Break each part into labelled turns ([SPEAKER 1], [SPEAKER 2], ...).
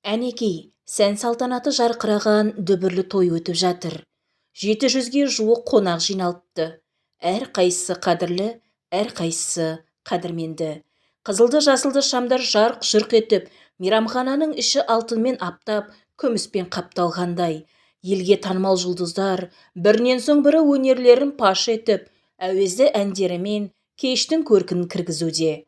[SPEAKER 1] Әнекей, сән-салтанаты жарқыраған дүбірлі той өтіп жатыр. 700-ге жуық қонақ жиналыпты. Әрқайсысы қадірлі, әрқайсысы қадірменді. Қызылды-жасылды шамдар жарқ-жұрқ етіп, мейрамхананың іші алтынмен аптап, күміспен қапталғандай. Елге танымал жұлдыздар бірінен соң бірі өнерлерін паш етіп, әуезді әндерімен кештің көркін кіргізуде.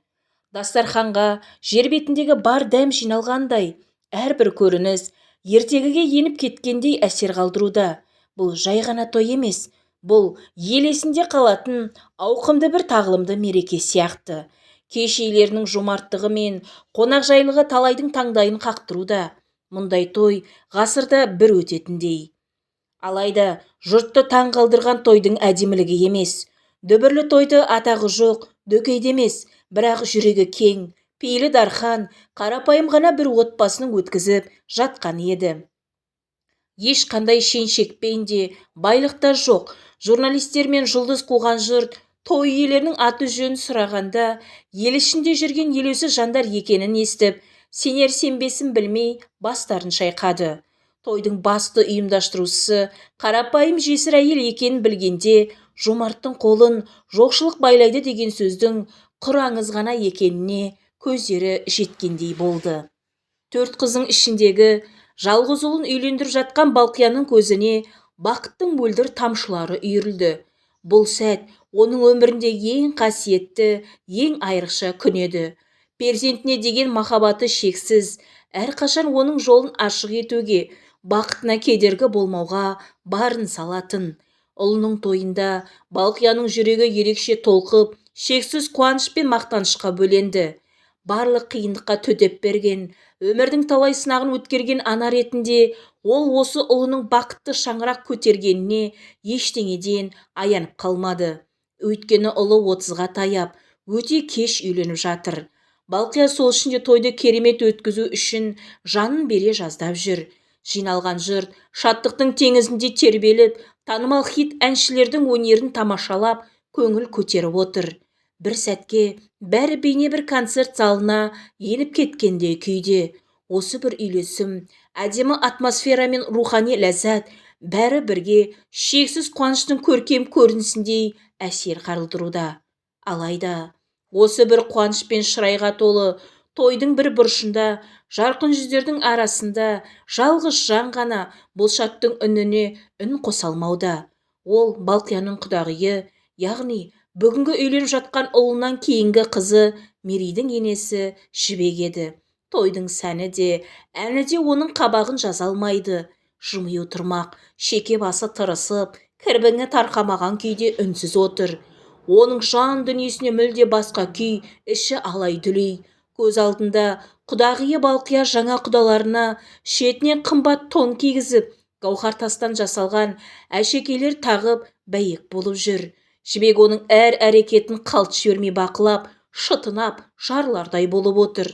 [SPEAKER 1] Дастарханға жер бетіндегі бар дәм жиналғандай, әрбір көрініс ертегіге еніп кеткендей әсер қалдыруда. Бұл жай ғана той емес, бұл ел есінде қалатын ауқымды бір тағылымды мереке сияқты. Кеш иелерінің жомарттығы мен қонақжайлығы талайдың таңдайын қақтыруда. Мұндай той ғасырда бір өтетіндей. Алайда жұртты таң қалдырған тойдың әдемілігі емес. Дүбірлі тойды атағы жоқ, дөкейді емес, бірақ жүрегі кең, пейілі дархан, қарапайым ғана бір отбасының өткізіп жатқан еді. Ешқандай шен-шекпен де, байлық та жоқ. Журналистер мен жұлдыз қуған жұрт той иелерінің аты-жөнін сұрағанда, ел ішінде жүрген елеусіз жандар екенін естіп, сенер-сенбесін білмей бастарын шайқады. Тойдың басты ұйымдастырушысы қарапайым жесір әйел екенін білгенде, жомарттың қолын жоқшылық байлайды деген сөздің құр аңыз ғана екеніне көздері жеткендей болды. Төрт қыздың ішіндегі жалғыз ұлын үйлендіріп жатқан Балқияның көзіне бақыттың мөлдір тамшылары үйірілді. Бұл сәт оның өмірінде ең қасиетті, ең айрықша күн еді. Перзентіне деген махаббаты шексіз, әрқашан оның жолын ашық етуге, бақытына кедергі болмауға барын салатын. Ұлының тойында Балқияның жүрегі ерекше толқып, шексіз қуаныш пен мақтанышқа бөленді. Барлық қиындыққа төтеп берген, өмірдің талай сынағын өткерген ана ретінде ол осы ұлының бақытты шаңырақ көтергеніне ештеңеден аянып қалмады. Өйткені ұлы 30-ға таяп, өте кеш үйленіп жатыр. Балқия сол үшін де тойды керемет өткізу үшін жанын бере жаздап жүр. Жиналған жұрт шаттықтың теңізінде тербеліп, танымал хит әншілердің өнерін тамашалап, көңіл көтеріп отыр. Бір сәтке бәрі бейне бір концерт залына еніп кеткендей күйде. Осы бір үйлесім, әдемі атмосфера мен рухани ләззат бәрі бірге шексіз қуаныштың көркем көрінісіндей әсер қалдыруда. Алайда осы бір қуаныш пен шырайға толы тойдың бір бұрышында, жарқын жүздердің арасында жалғыз жан ғана бұл шаттың үніне үн қоса алмауда. Ол Балқияның құдағиы, яғни бүгінгі үйленіп жатқан ұлынан кейінгі қызы Мерейдің енесі Жібек еді. Тойдың сәні де, әні де оның қабағын жаза алмайды. Жымию тұрмақ, шеке басы тырысып, кірбіңі тарқамаған күйде үнсіз отыр. Оның жан дүниесіне мүлде басқа күй, іші алай-дүлей. Көз алдында құдағиы Балқия жаңа құдаларына шетінен қымбат тон кигізіп, гауһар тастан жасалған әшекейлер тағып бәйек болып жүр. Жібек оның әр әрекетін қалт жібермей бақылап, шытынап, жарлардай болып отыр.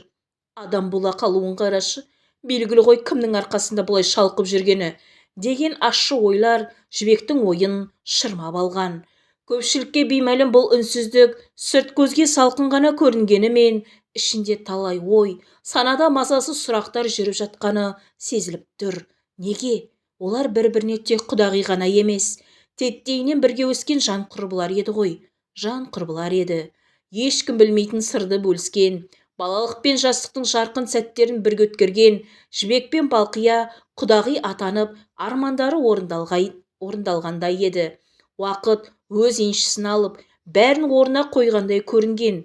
[SPEAKER 1] Адам бола қалуын қарашы, белгілі ғой кімнің арқасында бұлай шалқып жүргені, деген ащы ойлар Жібектің ойын шырмап алған. Көпшілікке беймәлім бұл үнсіздік сырт көзге салқын ғана көрінгенімен, ішінде талай ой, санада мазасыз сұрақтар жүріп жатқаны сезіліп тұр. Неге? Олар бір-біріне тек құдағи ғана емес, теттейінен бірге өскен жан құрбылар еді ғой. Жан құрбылар еді. Ешкім білмейтін сырды бөліскен, балалық пен жастықтың жарқын сәттерін бірге өткерген Жібек пен Балқия құдағи атанып, армандары орындалғандай еді. Уақыт өз еншісін алып, бәрін орнына қойғандай көрінген.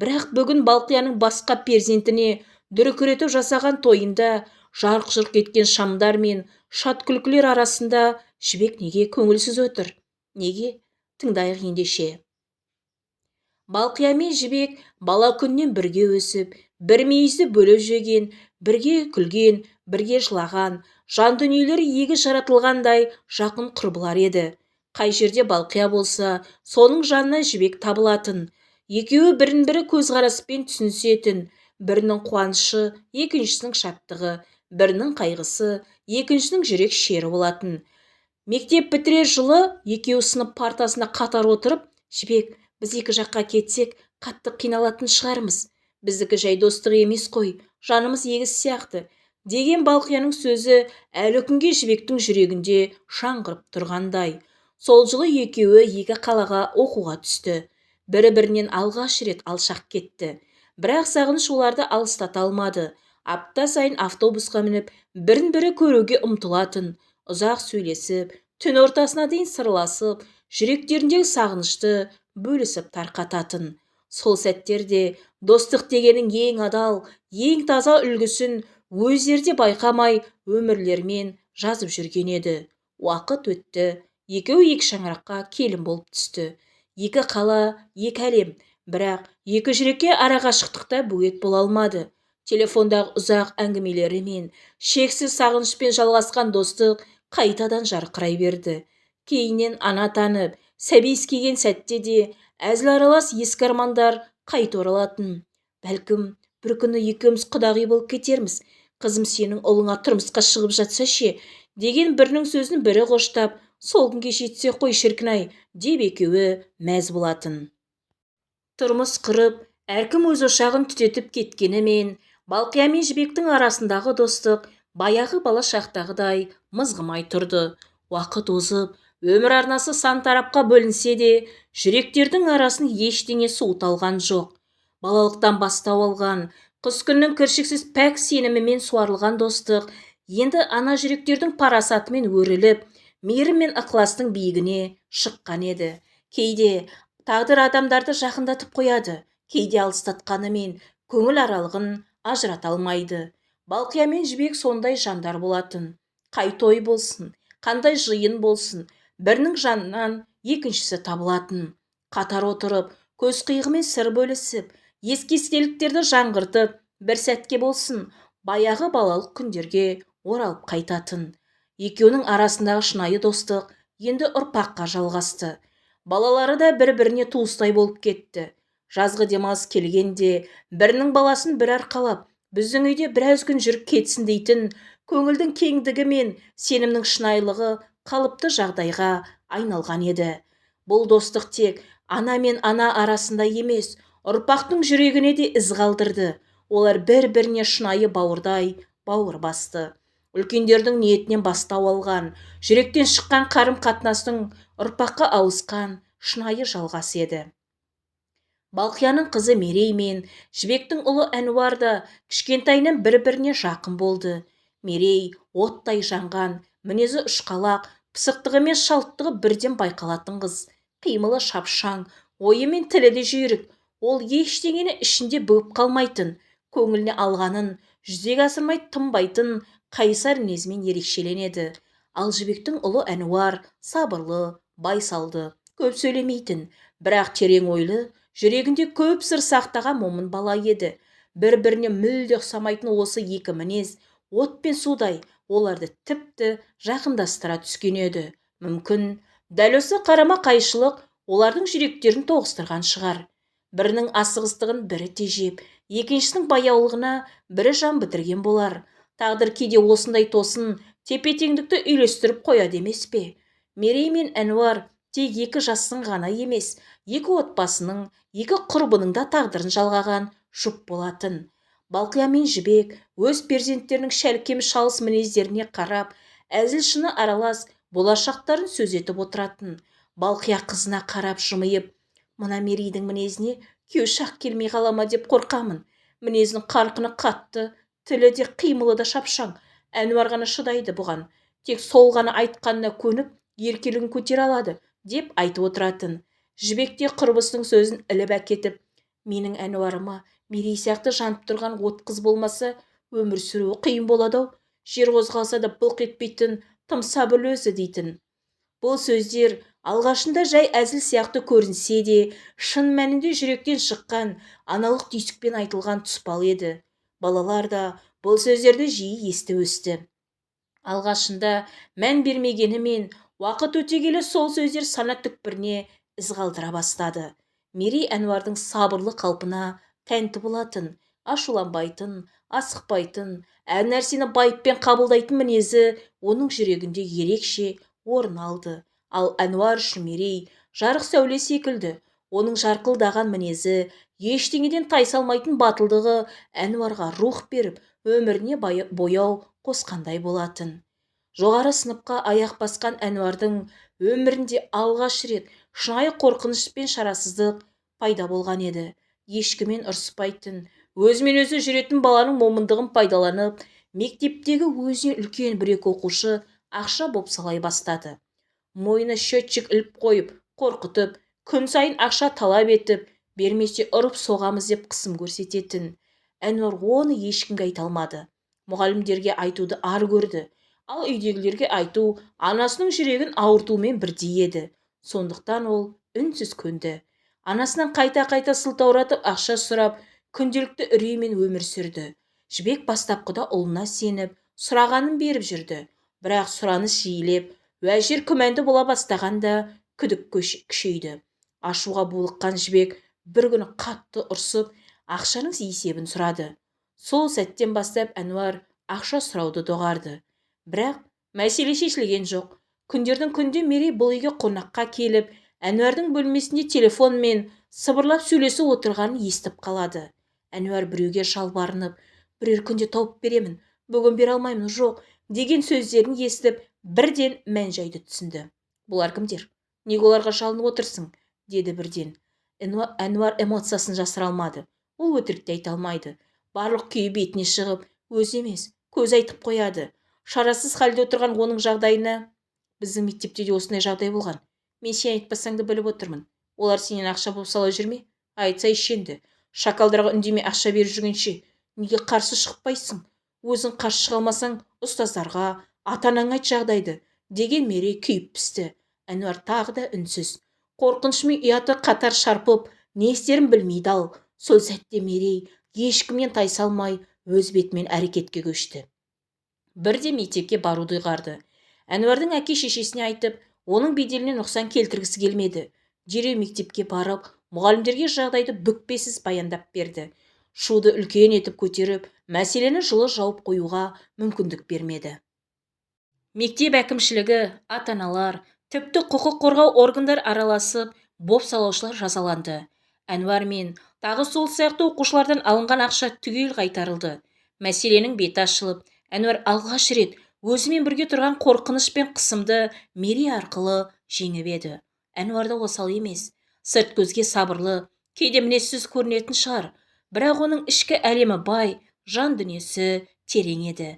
[SPEAKER 1] Бірақ бүгін Балқияның басқа перзентіне дүркіретіп жасаған тойында жарқ-жұрқ еткен шамдар мен шат күлкілер арасында Жібек неге көңілсіз отыр? Неге? Тыңдайық ендеше. Балқия мен Жібек бала күннен бірге өсіп, бір мейізді бөліп жеген, бірге күлген, бірге жылаған, жан дүниелері егіз жаратылғандай жақын құрбылар еді. Қай жерде Балқия болса, соның жанынан Жібек табылатын. Екеуі бірін-бірі көзқараспен түсінісетін, бірінің қуанышы, екіншісінің шаттығы, бірінің қайғысы, екіншісінің жүрек шері болатын. Мектеп бітірер жылы екеуі сынып партасына қатар отырып, Жібек, біз екі жаққа кетсек, қатты қиналатын шығармыз. Біздікі жай достық емес қой, жанымыз егіз сияқты. Деген Балқияның сөзі әлі күнге Жібектің жүрегінде жаңғырып тұрғандай. Сол жылы екеуі екі қалаға оқуға түсті. Бірі-бірінен алғаш рет алшақ кетті. Бірақ сағыныш оларды алыстата алмады. Апта сайын автобусқа мініп, бірін-бірі көруге ұмтылатын, ұзақ сөйлесіп, түн ортасына дейін сырласып, жүректеріндегі сағынышты бөлісіп тарқататын. Сол сәттерде достық дегеннің ең адал, ең таза үлгісін өздері де байқамай өмірлерімен жазып жүрген еді. Уақыт өтті, екеуі екі шаңыраққа келін болып түсті. Екі қала, екі әлем, бірақ екі жүрекке арақашықтықта бөгет бола алмады. Телефондағы ұзақ әңгімелері мен шексіз сағынышпен жалғасқан достық қайтадан жарқырай берді. Кейіннен ана танып, сәби иіскеген сәтте де әзіл аралас ескі армандар қайта оралатын. Бәлкім, бір күні екеуміз құдағи болып кетерміз, қызым сенің ұлыңа тұрмысқа шығып жатса ше, деген бірінің сөзін бірі қоштап, сол күнге жетсе қой шіркін-ай, деп екеуі мәз болатын. Тұрмыс құрып, әркім өз ошағын түтетіп кеткенімен, Балқия мен Жібектің арасындағы достық баяғы бала шақтағыдай мызғымай тұрды. Уақыт озып, өмір арнасы сан тарапқа бөлінсе де, жүректердің арасын ештеңе суыта алған жоқ. Балалықтан бастау алған, қыз күннің кіршіксіз пәк сенімімен суарылған достық енді ана жүректердің парасатымен өріліп, мейірім мен ықыластың биігіне шыққан еді. Кейде тағдыр адамдарды жақындатып қояды, кейде алыстатқанымен көңіл аралығын ажырата алмайды. Балқия мен Жібек сондай жандар болатын. Қай той болсын, қандай жиын болсын, бірінің жанынан екіншісі табылатын. Қатар отырып, көз қиығымен сыр бөлісіп, ескі естеліктерді жаңғыртып, бір сәтке болсын, баяғы балалық күндерге оралып қайтатын. Екеуінің арасындағы шынайы достық енді ұрпаққа жалғасты. Балалары да бір-біріне туыстай болып кетті. Жазғы демалыс келгенде бірінің баласын бірі арқалап, біздің үйде біраз күн жүріп кетсін дейтін көңілдің кеңдігі мен сенімнің шынайылығы қалыпты жағдайға айналған еді. Бұл достық тек ана мен ана арасында емес, ұрпақтың жүрегіне де із қалдырды. Олар бір-біріне шынайы бауырдай бауыр басты. Үлкендердің ниетінен бастау алған, жүректен шыққан қарым-қатынастың ұрпаққа ауысқан шынайы жалғасы еді. Балқияның қызы Мерей мен Жібектің ұлы Әнуар да кішкентайынан бір-біріне жақын болды. Мерей оттай жанған, мінезі ұшқалақ, пысықтығы мен шалттығы бірден байқалатын қыз. Қимылы шапшаң, ойы мен тілі де жүйрік. Ол ештеңені ішінде бүгіп қалмайтын, көңіліне алғанын жүзеге асырмай тынбайтын қайсар мінезімен ерекшеленеді. Ал Жібектің ұлы Әнуар сабырлы, байсалды, көп сөйлемейтін, бірақ терең ойлы, жүрегінде көп сыр сақтаған момын бала еді. Бір-біріне мүлде ұқсамайтын осы екі мінез от пен судай оларды тіпті жақындастыра түскен еді. Мүмкін, дәл осы қарама-қайшылық олардың жүректерін тоғыстырған шығар. Бірінің асығыстығын бірі тежеп, екіншісінің баяулығына бірі жан бітірген болар. Тағдыр кейде осындай тосын тепе-теңдікті үйлестіріп қояды емес пе? Мерей мен Әнуар тек екі жастың ғана емес, екі отбасының, екі құрбының да тағдырын жалғаған жұп болатын. Балқия мен Жібек өз перзенттерінің шәлкем шалыс мінездеріне қарап, әзіл шыны аралас болашақтарын сөз етіп отыратын. Балқия қызына қарап жымиып, мына Мерейдің мінезіне күйеу шақ келмей қала ма деп қорқамын. Мінезінің қарқыны қатты, тілі де қимылы да шапшаң. Әнуар ғана шыдайды бұған. Тек сол ғана айтқанына көніп, еркелігін көтере алады, деп айтып отыратын. Жібек те құрбысының сөзін іліп әкетіп, менің Әнуарыма Мерей сияқты жанып тұрған от қыз болмаса, өмір сүруі қиын болады-ау. Жер қозғалса да былқ етпейтін тым сабырлы өзі дейтін. Бұл сөздер алғашында жай әзіл сияқты көрінсе де, шын мәнінде жүректен шыққан аналық түйсікпен айтылған тұспал еді. Балалар да бұл сөздерді жиі естіп өсті. Алғашында мән бермегенімен, уақыт өте келе сол сөздер сана түкпіріне із қалдыра бастады. Мерей Әнуардың сабырлы қалпына тәнті болатын, ашуланбайтын, асықпайтын, әр нәрсені байыппен қабылдайтын мінезі оның жүрегінде ерекше орын алды. Ал Әнуар үшін Мерей жарық сәуле секілді, оның жарқылдаған мінезі, ештеңеден тайсалмайтын батылдығы Әнуарға рух беріп, өміріне бояу қосқандай болатын. Жоғары сыныпқа аяқ басқан Әнуардың өмірінде алғаш рет шынайы қорқыныш пен шарасыздық пайда болған еді. Ешкіммен ұрыспайтын, өзімен өзі жүретін баланың момындығын пайдаланып, мектептегі өзінен үлкен бір-екі оқушы ақша бопсалай бастады. Мойнына счетчик іліп қойып, қорқытып, күн сайын ақша талап етіп, бермесе ұрып соғамыз деп қысым көрсететін. Әнуар оны ешкімге айта алмады. Мұғалімдерге айтуды ар көрді. Ал үйдегілерге айту анасының жүрегін ауыртумен бірдей еді. Сондықтан ол үнсіз көнді. Анасынан қайта-қайта сылтауратып ақша сұрап, күнделікті үреймен өмір сүрді. Жібек бастапқыда ұлына сеніп, сұрағанын беріп жүрді. Бірақ сұраныс жиілеп, уәждер күмәнді бола бастағанда күдік күшейді. Ашуға булыққан Жібек бір күні қатты ұрсып, ақшаның есебін сұрады. Сол сәттен бастап Әнуар ақша сұрауды доғарды. Бірақ мәселе шешілген жоқ. Күндердің күнде Мерей бұл үйге қонаққа келіп, Әнуардың бөлмесінде телефонмен сыбырлап сөйлесіп отырғанын естіп қалады. Әнуар біреуге жалбарынып, бірер күнде тауып беремін, бүгін бере алмаймын, жоқ деген сөздерін естіп, бірден мән-жайды түсінді. Бұлар кімдер? Неге оларға жалынып отырсың? Деді бірден. Әнуар эмоциясын жасыра алмады. Ол өтірік те айта алмайды. Барлық күйі бетіне шығып, өзі емес, көзі айтып қояды. Шарасыз халде отырған оның жағдайына біздің мектепте де осындай жағдай болған. Мен сен айтпасаң да біліп отырмын. Олар сенен ақша бопсалай жүрме? Айтсайшы енді. Шакалдарға үндемей ақша беріп жүргенше, неге қарсы шықпайсың? Өзің қарсы шыға алмасаң, ұстаздарға, ата-анаңа айт жағдайды, деген Мерей күйіп пісті. Әнуар тағы да үнсіз. Қорқынышы мен ұяты қатар шарпып, не істерін білмей дал. Сол сәтте Мерей ешкімнен тайсалмай өз бетімен әрекетке көшті. Бірде мектепке баруды ұйғарды. Әнуардың әке-шешесіне айтып, оның беделіне нұқсан келтіргісі келмеді. Дереу мектепке барып, мұғалімдерге жағдайды бүкпесіз баяндап берді. Шуды үлкен етіп көтеріп, мәселені жылы жауып қоюға мүмкіндік бермеді. Мектеп әкімшілігі, ата-аналар, тіпті құқық қорғау органдар араласып, бопсалаушылар жазаланды. Әнуар мен тағы сол сияқты оқушылардан алынған ақша түгел қайтарылды. Мәселенің беті ашылып, Әнуар алғаш рет өзімен бірге тұрған қорқыныш пен қысымды Мерей арқылы жеңіп еді. Әнуар да осал емес, сырт көзге сабырлы, кейде мінезсіз көрінетін шығар, бірақ оның ішкі әлемі бай, жан дүниесі терең еді.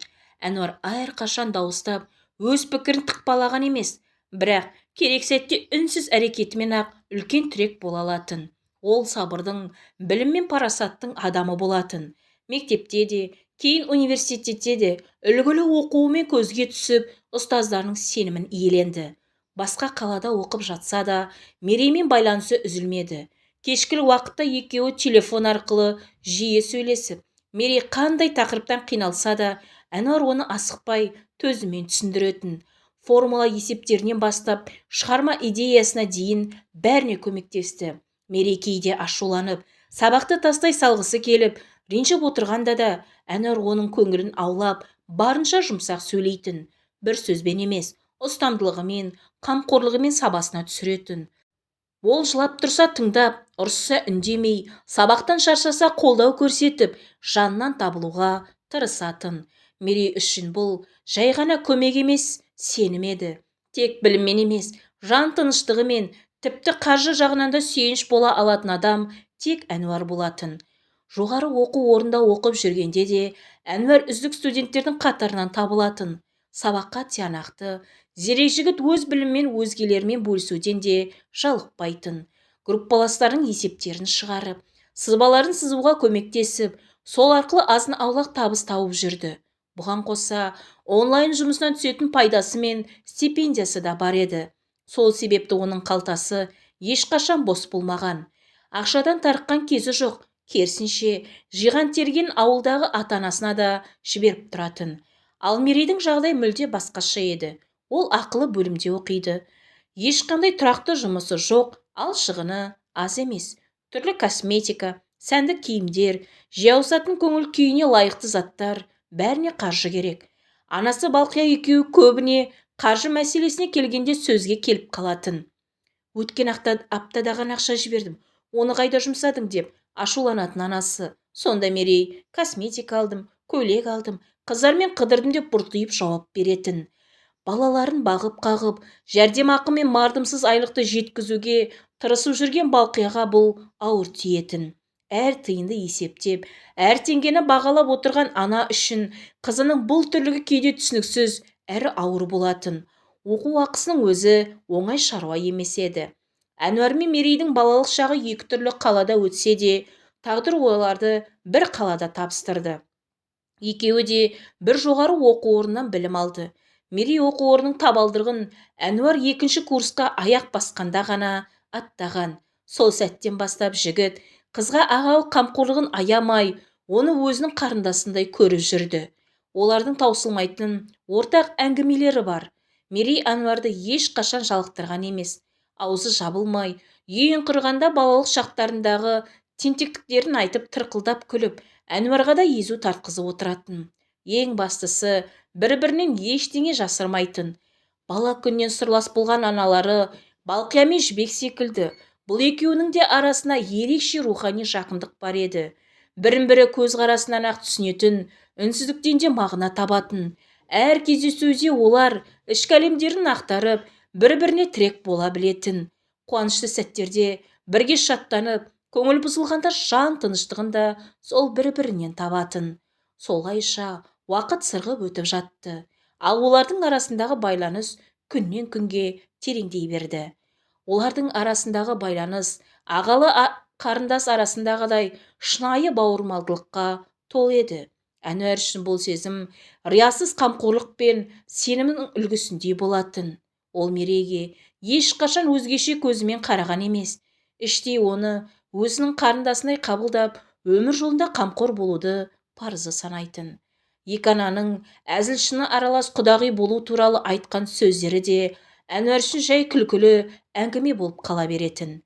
[SPEAKER 1] Әнуар әрқашан дауыстап, өз пікірін тықпалаған емес, бірақ керек сәтте үнсіз әрекетімен-ақ үлкен тірек бола алатын. Ол сабырдың, білім мен парасаттың адамы болатын. Мектепте де, кейін университетте де үлгілі оқуымен көзге түсіп, ұстаздарының сенімін иеленді. Басқа қалада оқып жатса да, Мереймен байланысы үзілмеді. Кешкілік уақытта екеуі телефон арқылы жиі сөйлесіп, Мерей қандай тақырыптан қиналса да, Әнуар оны асықпай, төзіммен түсіндіретін. Формула есептерінен бастап, шығарма идеясына дейін бәріне көмектесті. Мерей кейде ашуланып, сабақты тастай салғысы келіп, ренжіп отырғанда да Әнуар оның көңілін аулап, барынша жұмсақ сөйлейтін. Бір сөзбен емес, ұстамдылығымен, қамқорлығымен сабасына түсіретін. Ол жылап тұрса тыңдап, ұрысса үндемей, сабақтан шаршаса қолдау көрсетіп, жанынан табылуға тырысатын. Мерей үшін бұл жай ғана көмек емес, сенім еді. Тек біліммен емес, жан тыныштығымен, тіпті қаржы жағынан да сүйеніш бола алатын адам тек Әнуар болатын. Жоғары оқу орнында оқып жүргенде де Әнуар үздік студенттердің қатарынан табылатын. Сабаққа тиянақты, зерек жігіт өз білімімен өзгелермен бөлісуден де жалықпайтын. Группаластарының есептерін шығарып, сызбаларын сызуға көмектесіп, сол арқылы азын-аулақ табыс тауып жүрді. Бұған қоса, онлайн жұмысынан түсетін пайдасы мен стипендиясы да бар еді. Сол себепті оның қалтасы ешқашан бос болмаған. Ақшадан тарыққан кезі жоқ, керісінше, жиған-терген ауылдағы ата-анасына да жіберіп тұратын. Ал Мерейдің жағдайы мүлде басқаша еді. Ол ақылы бөлімде оқиды. Ешқандай тұрақты жұмысы жоқ, ал шығыны аз емес. Түрлі косметика, сәнді киімдер, жиі ауысатын көңіл күйіне лайықты заттар, бәріне қаржы керек. Анасы Балқия екеуі көбіне қаржы мәселесіне келгенде сөзге келіп қалатын. Өткен аптада ғана ақша жібердім, оны қайда жұмсадың деп ашуланатын анасы. Сонда Мерей, косметика алдым, Көйлек алдым, қыздармен қыдырдым деп бұртиып жауап беретін. Балаларын бағып-қағып, жәрдемақы мен мардымсыз айлықты жеткізуге тырысып жүрген Балқияға бұл ауыр тиетін. Әр тиынды есептеп, әр теңгені бағалап отырған ана үшін қызының бұл тірлігі кейде түсініксіз әрі ауыр болатын. Оқу ақысының өзі оңай шаруа емес еді. Әнуар мен Мерейдің балалық шағы екі түрлі қалада өтсе де, тағдыр оларды бір қалада табыстырды. Екеуі де бір жоғары оқу орнынан білім алды. Мерей оқу орнының табалдырығын Әнуар екінші курсқа аяқ басқанда ғана аттаған. Сол сәттен бастап жігіт қызға ағалық қамқорлығын аямай, оны өзінің қарындасындай көріп жүрді. Олардың таусылмайтын ортақ әңгімелері бар. Мерей Әнуарды ешқашан жалықтырған емес. Аузы жабылмай, ең құрығанда балалық шақтарындағы тентектіктерін айтып тырқылдап күліп, Әнуарға да езу тартқызып отыратын. Ең бастысы, бір-бірінен ештеңе жасырмайтын. Бала күннен сырлас болған аналары Балқия мен Жібек секілді, бұл екеуінің де арасына ерекше рухани жақындық бар еді. Бірін-бірі көзқарасынан-ақ түсінетін, үнсіздіктен де мағына табатын. Әр кездесуде олар ішкі әлемдерін ақтарып, бір-біріне тірек бола білетін. Қуанышты сәттерде бірге шаттанып, көңіл бұзылғанда жан тыныштығын да сол бір-бірінен табатын. Солайша уақыт сырғып өтіп жатты. Ал олардың арасындағы байланыс күннен күнге тереңдей берді. Олардың арасындағы байланыс ағалы қарындас арасындағыдай шынайы бауырмалдылыққа толы еді. Әнуар үшін бұл сезім риясыз қамқорлық пен сенімнің үлгісіндей болатын. Ол Мерейге ешқашан өзгеше көзімен қараған емес. Іштей оны өзінің қарындасындай қабылдап, өмір жолында қамқор болуды парызы санайтын. Екі ананың әзіл-шыны аралас құдағи болу туралы айтқан сөздері де Әнуар үшін жай күлкілі әңгіме болып қала беретін.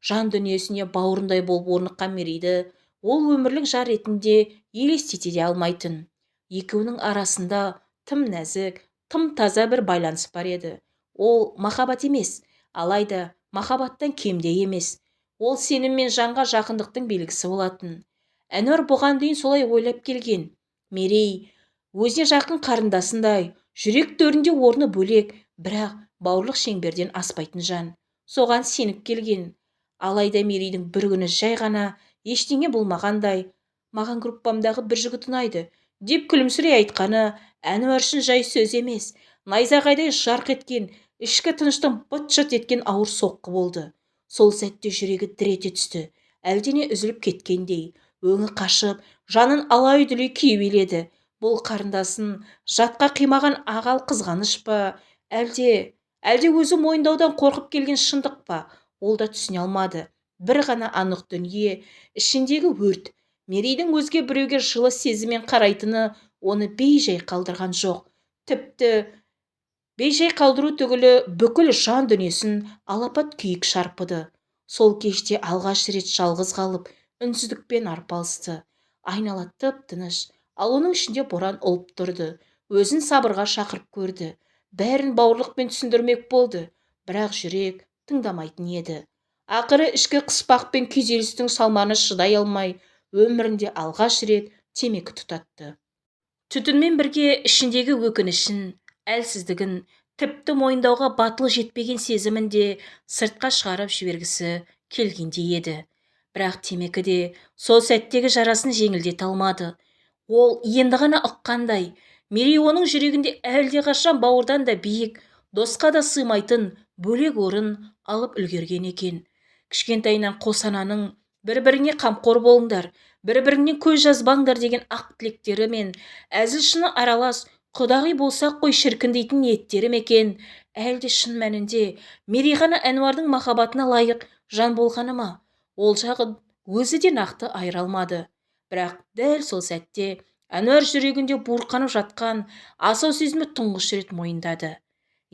[SPEAKER 1] Жан дүниесіне бауырындай болып орныққан Мерейді ол өмірлік жар ретінде елестете де алмайтын. Екеуінің арасында тым нәзік, тым таза бір байланыс бар еді. Ол махаббат емес, алайда махаббаттан кем де емес. Ол сенім мен жанға жақындықтың белгісі болатын. Әнуар бұған дейін солай ойлап келген. Мерей өзіне жақын қарындасындай, жүрек төрінде орны бөлек, бірақ бауырлық шеңберден аспайтын жан. Соған сеніп келген. Алайда Мерейдің бір күні жай ғана ештеңе болмағандай, маған группамдағы бір жігіт ұнайды, деп күлімсірей айтқаны Әнуар үшін жай сөз емес, найзағайдай жарқ еткен, ішкі тыныштың быт-шыт еткен ауыр соққы болды. Сол сәтте жүрегі дір ете түсті, әлдене үзіліп кеткендей, өңі қашып, жанын алай-дүлей күй биледі. Бұл қарындасын жатқа қимаған ағал қызғаныш па, әлде өзі мойындаудан қорқып келген шындық па, ол да түсіне алмады. Бір ғана анық дүние, ішіндегі өрт, Мерейдің өзге біреуге жылы сезіммен қарайтыны оны бей-жай қалдырған жоқ. Тіпті бей-жай қалдыру түгілі бүкіл жан дүниесін алапат күйік шарпыды. Сол кеште алғаш рет жалғыз қалып, үнсіздікпен арпалысты. Айнала тып-тыныш, ал оның ішінде боран ұлып тұрды. Өзін сабырға шақырып көрді. Бәрін бауырлықпен түсіндірмек болды, бірақ жүрек тыңдамайтын еді. Ақыры ішкі қыспақ пен күйзелістің салмағына шыдай алмай, өмірінде алғаш рет темекі тұтатты. Түтінмен бірге ішіндегі өкінішін, әлсіздігін, тіпті мойындауға батылы жетпеген сезімін де сыртқа шығарып жібергісі келгендей еді. Бірақ темекі де сол сәттегі жарасын жеңілдете алмады. Ол енді ғана ұққандай, Мерей оның жүрегінде әлдеқашан бауырдан да биік, досқа да сыймайтын бөлек орын алып үлгерген екен. Кішкентайынан қос ананың бір-біріңе қамқор болыңдар, бір-біріңнен көз жазбаңдар деген ақ тілектері мен әзіл-шыны аралас құдағи болсақ қой шіркін дейтін ниеттері ме екен, әлде шын мәнінде Мерей ғана Әнуардың махаббатына лайық жан болғаны ма? Ол жағын өзі де нақты айыра алмады. Бірақ дәл сол сәтте Әнуар жүрегінде буырқанып жатқан асау сезімді тұңғыш рет мойындады.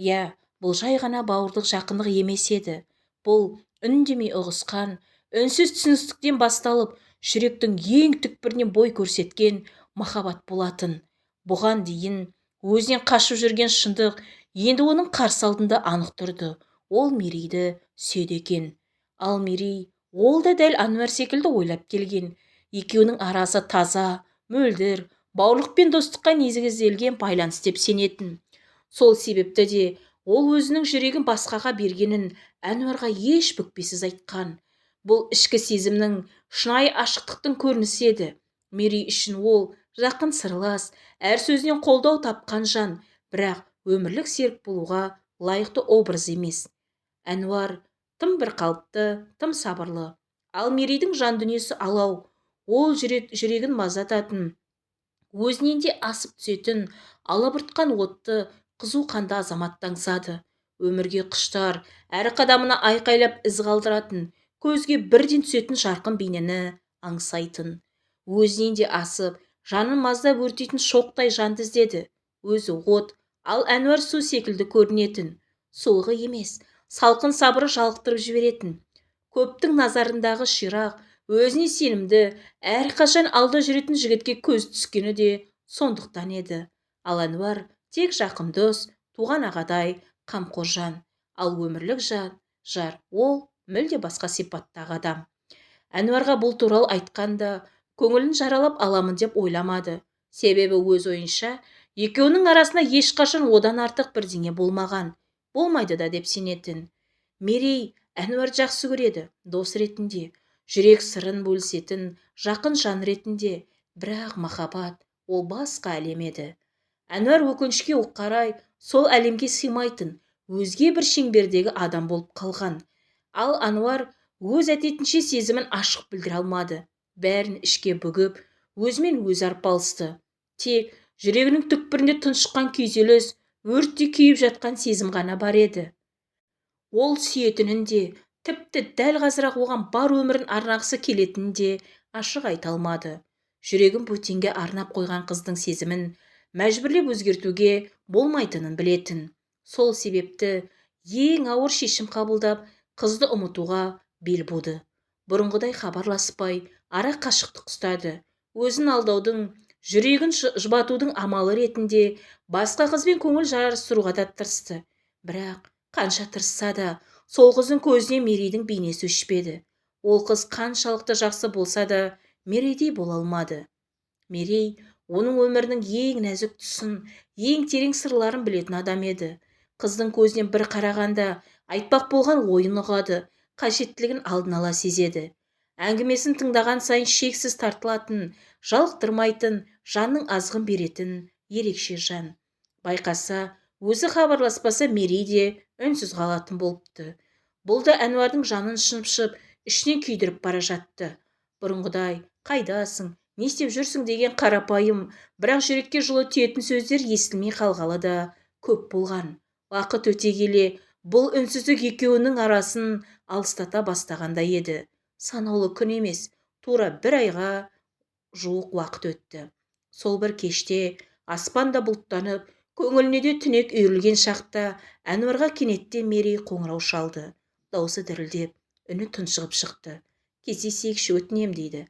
[SPEAKER 1] Иә, бұл жай ғана бауырлық жақындық емес еді. Бұл үндемей ұғысқан, үнсіз түсіністіктен басталып, жүректің ең түкпірінен бой көрсеткен махаббат болатын. Бұған дейін өзінен қашып жүрген шындық енді оның қарсы алдында анық тұрды. Ол Мерейді сүйеді екен. Ал Мерей, ол да дәл Әнуар секілді ойлап келген. Екеуінің арасы таза, мөлдір, Бауырлық пен достыққа негізделген байланыс деп сенетін. Сол себепті де ол өзінің жүрегін басқаға бергенін Әнуарға еш бүкпесіз айтқан. Бұл ішкі сезімнің, шынайы ашықтықтың көрінісі еді. Мерей үшін ол жақын сырлас, әр сөзінен қолдау тапқан жан, бірақ өмірлік серік болуға лайықты образ емес. Әнуар тым бірқалыпты, тым сабырлы. Ал Мерейдің жан дүниесі алау. Ол жүрегін маздататын, өзінен де асып түсетін, алабұртқан отты, қызу қанды азаматты аңсады. Өмірге құштар, әр қадамына айқайлап із қалдыратын, көзге бірден түсетін жарқын бейнені аңсайтын. Өзінен де асып, жанын маздап өртейтін шоқтай жанды іздеді. Өзі от, ал Әнуар су секілді көрінетін. Суығы емес, салқын сабыры жалықтырып жіберетін. Көптің назарындағы ширақ, өзіне сенімді, әрқашан алда жүретін жігітке көз түскені де сондықтан еді. Ал Әнуар тек жақын дос, туған ағадай қамқор жан. Ал өмірлік жар ол мүлде басқа сипаттағы адам. Әнуарға бұл туралы айтқанда көңілін жаралап аламын деп ойламады. Себебі өз ойынша екеуінің арасында ешқашан одан артық бірдеңе болмаған, болмайды да деп сенетін. Мерей Әнуарды жақсы көреді, дос ретінде, жүрек сырын бөлісетін жақын жан ретінде, бірақ махаббат ол басқа әлем еді. Әнуар өкінішке қарай сол әлемге сыймайтын өзге бір шеңбердегі адам болып қалған. Ал Әнуар өз әдетінше сезімін ашық білдіре алмады. Бәрін ішке бүгіп, өзімен өзі арпалысты. Тек жүрегінің түкпірінде тұншыққан күйзеліс, өрттей күйіп жатқан сезім ғана бар еді. Ол сүйетінін де, тіпті дәл қазір-ақ оған бар өмірін арнағысы келетінін де ашық айта алмады. Жүрегін бөтенге арнап қойған қыздың сезімін мәжбүрлеп өзгертуге болмайтынын білетін. Сол себепті ең ауыр шешім қабылдап, қызды ұмытуға бел буды. Бұрынғыдай хабарласпай, ара қашықтық ұстады. Өзін алдаудың, жүрегін жұбатудың амалы ретінде басқа қызбен көңіл жарыстыруға да тырысты. Бірақ қанша тырысса да, сол қыздың көзіне Мерейдің бейнесі өшпеді. Ол қыз қаншалықты жақсы болса да, Мерейдей бола алмады. Мерей оның өмірінің ең нәзік тұсын, ең терең сырларын білетін адам еді. Қыздың көзінен бір қарағанда айтпақ болған ойын ұғады, қажеттілігін алдын ала сезеді. Әңгімесін тыңдаған сайын шексіз тартылатын, жалықтырмайтын, жанның азығын беретін ерекше жан. Байқаса, өзі хабарласпаса Мерей де үнсіз қалатын болыпты. Бұл да Әнуардың жанын шымшып, ішінен күйдіріп бара жатты. Бұрынғыдай қайдасың, не істеп жүрсің деген қарапайым, бірақ жүрекке жылы тиетін сөздер естілмей қалғалы да көп болған. Уақыт өте келе бұл үнсіздік екеуінің арасын алыстата бастағандай еді. Санаулы күн емес, тура бір айға жуық уақыт өтті. Сол бір кеште аспан да бұлттанып, көңіліне де түнек үйірілген шақта Әнуарға кенеттен Мерей қоңырау шалды. Даусы дірілдеп, үні тұншығып шықты. Кездесейікші, өтінем дейді.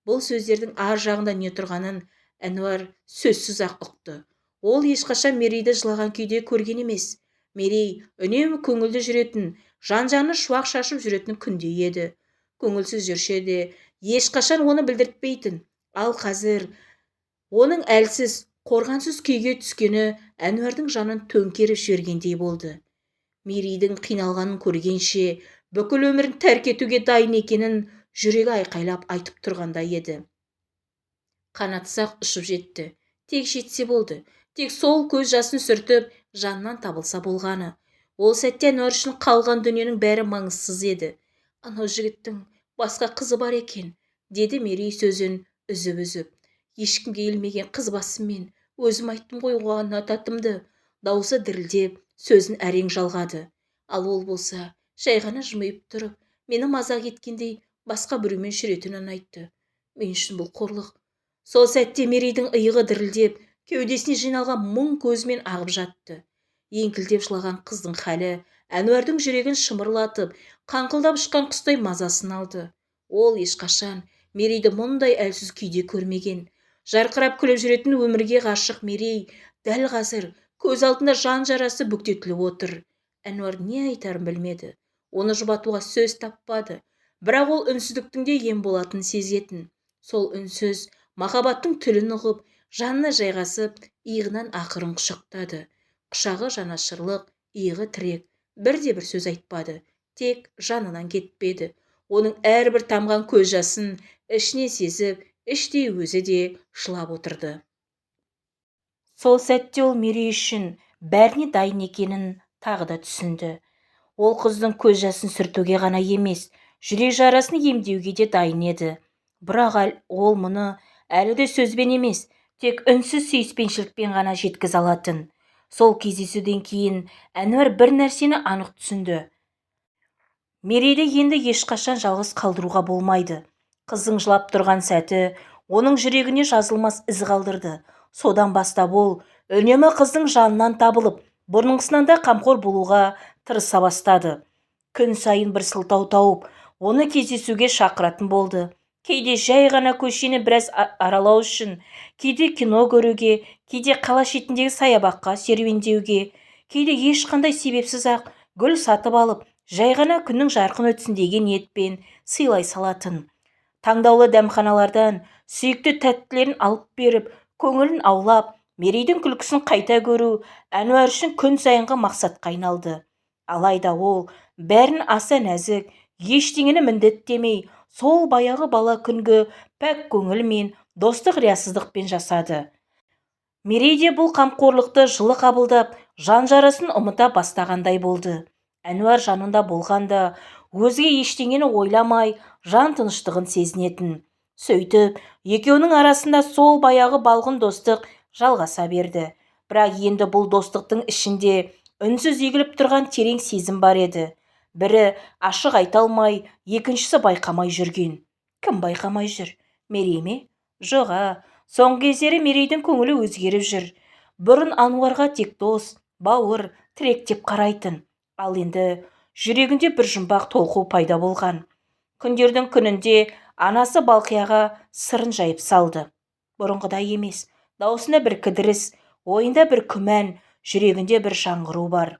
[SPEAKER 1] Бұл сөздердің ар жағында не тұрғанын Әнуар сөзсіз-ақ ұқты. Ол ешқашан Мерейді жылаған күйде көрген емес. Мерей үнемі көңілді жүретін, жан-жағына шуақ шашып жүретін күнде еді. Көңілсіз жүрсе де ешқашан оны білдіртпейтін. Ал қазір оның әлсіз, қорғансыз күйге түскені Әнуардың жанын төңкеріп жібергендей болды. Мерейдің қиналғанын көргенше бүкіл өмірін тәрк етуге дайын екенін жүрегі айқайлап айтып тұрғандай еді. Қанатсақ ұшып жетті. Тек жетсе болды. Тек сол көз жасын сүртіп, жанынан табылса болғаны. Ол сәтте Әнуар үшін қалған дүниенің бәрі маңызсыз еді. Анау жігіттің басқа қызы бар екен, деді Мерей сөзін үзіп-үзіп. Ешкімге елмеген қыз басыммен өзім айттым ғой оған ұнататынымды. Даусы дірілдеп, сөзін әрең жалғады. Ал ол болса, жай ғана жымиып тұрып, мені мазақ еткендей басқа біреумен жүретінін айтты. Мен үшін бұл қорлық. Сол сәтте Мерейдің иығы дірілдеп, кеудесіне жиналған мұң көзімен ағып жатты. Еңкілдеп жылаған қыздың халі Әнуардың жүрегін шымырлатып, қаңқылдап ұшқан құстай мазасын алды. Ол ешқашан Мерейді мұндай әлсіз күйде көрмеген. Жарқырап күліп жүретін өмірге ғашық Мерей дәл қазір көз алдында жан жарасы бүктетіліп отыр. Әнуар не айтарын білмеді. Оны жұбатуға сөз таппады. Бірақ ол үнсіздіктің де ем болатынын сезетін. Сол үнсіз махаббаттың тілін ұғып, Жанына жайғасып, иығынан ақырын құшақтады. Құшағы жанашырлық, иығы тірек. Бірде-бір сөз айтпады, тек жанынан кетпеді. Оның әрбір тамған көз жасын ішіне сезіп, іштей өзі де жылап отырды. Сол сәтте ол Мерей үшін бәріне дайын екенін тағы да түсінді. Ол қыздың көз жасын сүртуге ғана емес, жүрек жарасын емдеуге де дайын еді. Бірақ ол мұны әлі де сөзбен емес, тек үнсіз сүйіспеншілікпен ғана жеткізе алатын. Сол кездесуден кейін Әнуар бір нәрсені анық түсінді. Мерейді енді ешқашан жалғыз қалдыруға болмайды. Қыздың жылап тұрған сәті оның жүрегіне жазылмас із қалдырды. Содан бастап ол үнемі қыздың жанынан табылып, бұрынғысынан да қамқор болуға тырыса бастады. Күн сайын бір сылтау тауып, оны кездесуге шақыратын болды. Кейде жай ғана көшені біраз аралау үшін, кейде кино көруге, кейде қала шетіндегі саябаққа серуендеуге, кейде ешқандай себепсіз-ақ гүл сатып алып, жай ғана күннің жарқын өтсін деген ниетпен сыйлай салатын. Таңдаулы дәмханалардан сүйікті тәттілерін алып беріп, көңілін аулап, Мерейдің күлкісін қайта көру Әнуар үшін күн сайынғы мақсатқа айналды. Алайда ол бәрін аса нәзік, ештеңені міндеттемей, сол баяғы бала күнгі пәк көңілмен, достық риясыздықпен жасады. Мерей де бұл қамқорлықты жылы қабылдап, жан жарасын ұмыта бастағандай болды. Әнуар жанында болғанда өзге ештеңені ойламай, жан тыныштығын сезінетін. Сөйтіп, екеуінің арасында сол баяғы балғын достық жалғаса берді. Бірақ енді бұл достықтың ішінде үнсіз егіліп тұрған терең сезім бар еді. Бірі ашық айта алмай, екіншісі байқамай жүрген. Кім байқамай жүр? Мерей ме? Жоға, соңғы кездері Мерейдің көңілі өзгеріп жүр. Бұрын Ануарға тек дос, бауыр, тірек деп қарайтын. Ал енді жүрегінде бір жұмбақ толқу пайда болған. Күндердің күнінде анасы Балқияға сырын жайып салды. Бұрынғыдай емес, даусында бір кідіріс, ойында бір күмән, жүрегінде бір жаңғыру бар.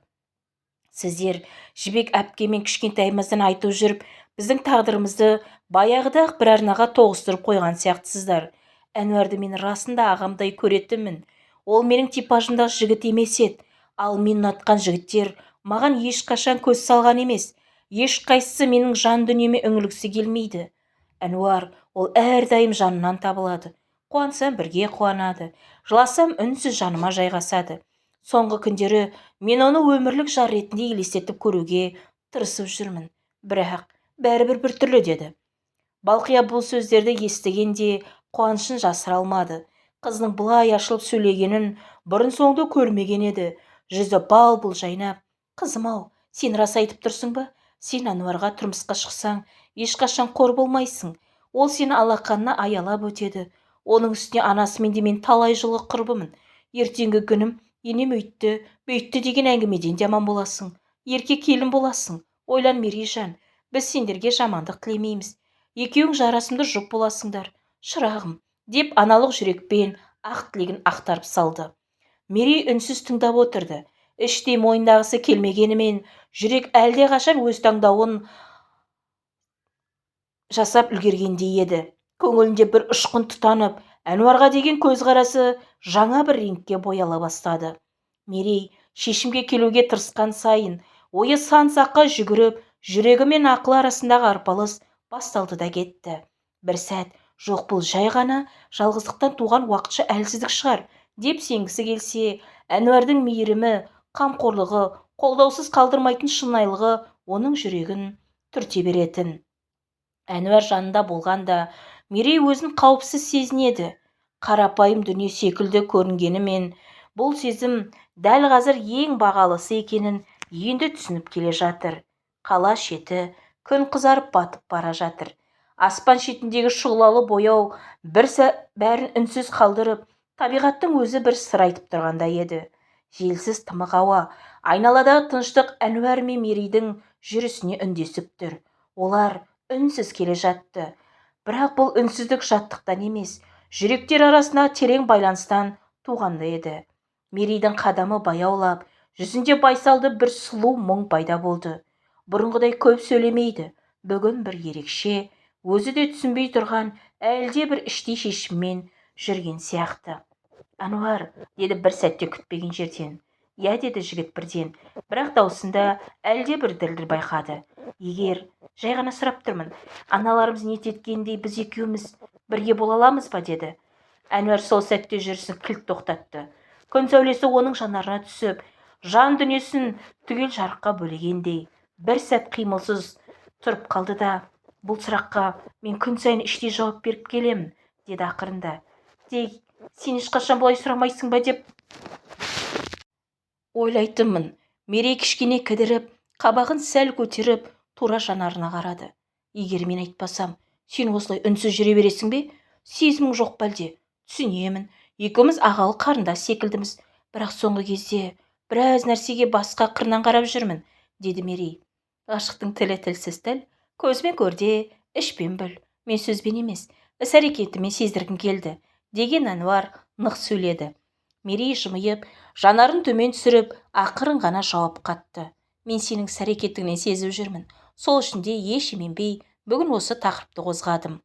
[SPEAKER 1] Сіздер Жібек әпкемен кішкентайымыздан айтып жүріп, біздің тағдырымызды баяғыда-ақ бір арнаға тоғыстырып қойған сияқтысыздар. Әнуарды мен расында ағамдай көретінмін. Ол менің типажымдағы жігіт емес еді, ал мен ұнатқан жігіттер маған ешқашан көз салған емес. Ешқайсысы менің жан дүниеме үңілгісі келмейді. Әнуар ол әрдайым жанынан табылады. Қуансам бірге қуанады, жыласам үнсіз жаныма жайғасады. Соңғы күндері мен оны өмірлік жар ретінде елестетіп көруге тырысып жүрмін. Бірақ бәрібір біртүрлі деді. Балқия бұл сөздерді естігенде қуанышын жасыра алмады. Қызының бұлай ашылып сөйлегенін бұрын-соңды көрмеген еді. Жүзі бал-бұл жайнап, «Қызым-ау, сен рас айтып тұрсың ба? Сен Әнуарға тұрмысқа шықсаң, ешқашан қор болмайсың. Ол сені алақанына аялап өтеді. Оның үстіне анасымен де мен талай жылғы құрбымын. Ертеңгі күнім енем өйтті, бөйтті деген әңгімеден де аман боласың. Ерке келін боласың. Ойлан, Мерейжан, біз сендерге жамандық тілемейміз. Екеуің жарасымды жұп боласыңдар, шырағым», деп аналық жүрекпен ақ тілегін ақтарып салды. Мерей үнсіз тыңдап отырды. Іштей мойындағысы келмегенімен, жүрек әлдеқашан өз таңдауын жасап үлгергендей еді. Көңілінде бір ұшқын тұтанып, Әнуарға деген көзқарасы жаңа бір реңкке бояла бастады. Мерей шешімге келуге тырысқан сайын, ойы сан саққа жүгіріп, жүрегі мен ақылы арасындағы арпалыс басталды да кетті. Бір сәт, жоқ, бұл жай ғана жалғыздықтан туған уақытша әлсіздік шығар, деп сенгісі келсе, Әнуардың мейірімі, қамқорлығы, қолдаусыз қалдырмайтын шынайылығы оның жүрегін түрте беретін. Әнуар жанында болғанда Мерей өзін қауіпсіз сезінеді. Қарапайым дүние секілді көрінгенімен, бұл сезім дәл қазір ең бағалысы екенін енді түсініп келе жатыр. Қала шеті күн қызарып батып бара жатыр. Аспан шетіндегі шұғылалы бояу бір бәрін үнсіз қалдырып, табиғаттың өзі бір сыр айтып тұрғандай еді. Желсіз тымық ауа, айналадағы тыныштық Әнуар мен Мерейдің жүрісіне үндесіп тұр. Олар үнсіз келе жатты. Бірақ бұл үнсіздік жаттықтан емес, жүректер арасындағы терең байланыстан туғандай еді. Мерейдің қадамы баяулап, жүзінде байсалды бір сұлу мұң пайда болды. Бұрынғыдай көп сөйлемейді. Бүгін бір ерекше, өзі де түсінбей тұрған әлде бір іштей шешіммен жүрген сияқты. Әнуар, деді бір сәтте күтпеген жерден. Иә, деді жігіт бірден, бірақ даусында әлде бір діріл байқады. Егер, жай ғана сұрап тұрмын, аналарымыз ниет еткендей біз екеуміз бірге бола аламыз ба, деді. Әнуар сол сәтте жүрісін кілт тоқтатты. Күн сәулесі оның жанарына түсіп, жан дүниесін түгел жарыққа бөлегендей. Бір сәт қимылсыз тұрып қалды да, бұл сұраққа мен күн сайын іштей жауап беріп келемін, деді ақырында. Тек сен ешқашан бұлай сұрамайсың ба деп ойлайтынмын. Мерей кішкене кідіріп, қабағын сәл көтеріп, тура жанарына қарады. Егер мен айтпасам, сен осылай үнсіз жүре бересің бе? Сезімің жоқ па әлде? Түсінемін, екеуміз ағалы қарындас секілдіміз, бірақ соңғы кезде біраз нәрсеге басқа қырынан қарап жүрмін, деді Мерей. Ғашықтың тілі тілсіз тіл, көзбен көрде, ішпен біл. Мен сөзбен емес, іс-әрекетімен сездіргім келді, деген Әнуар нық сөйледі. Мерей жымиып, жанарын төмен түсіріп, ақырын ғана жауап қатты. Мен сенің іс-әрекетіңнен сезіп жүрмін. Сол үшін де еш именбей бүгін осы тақырыпты қозғадым.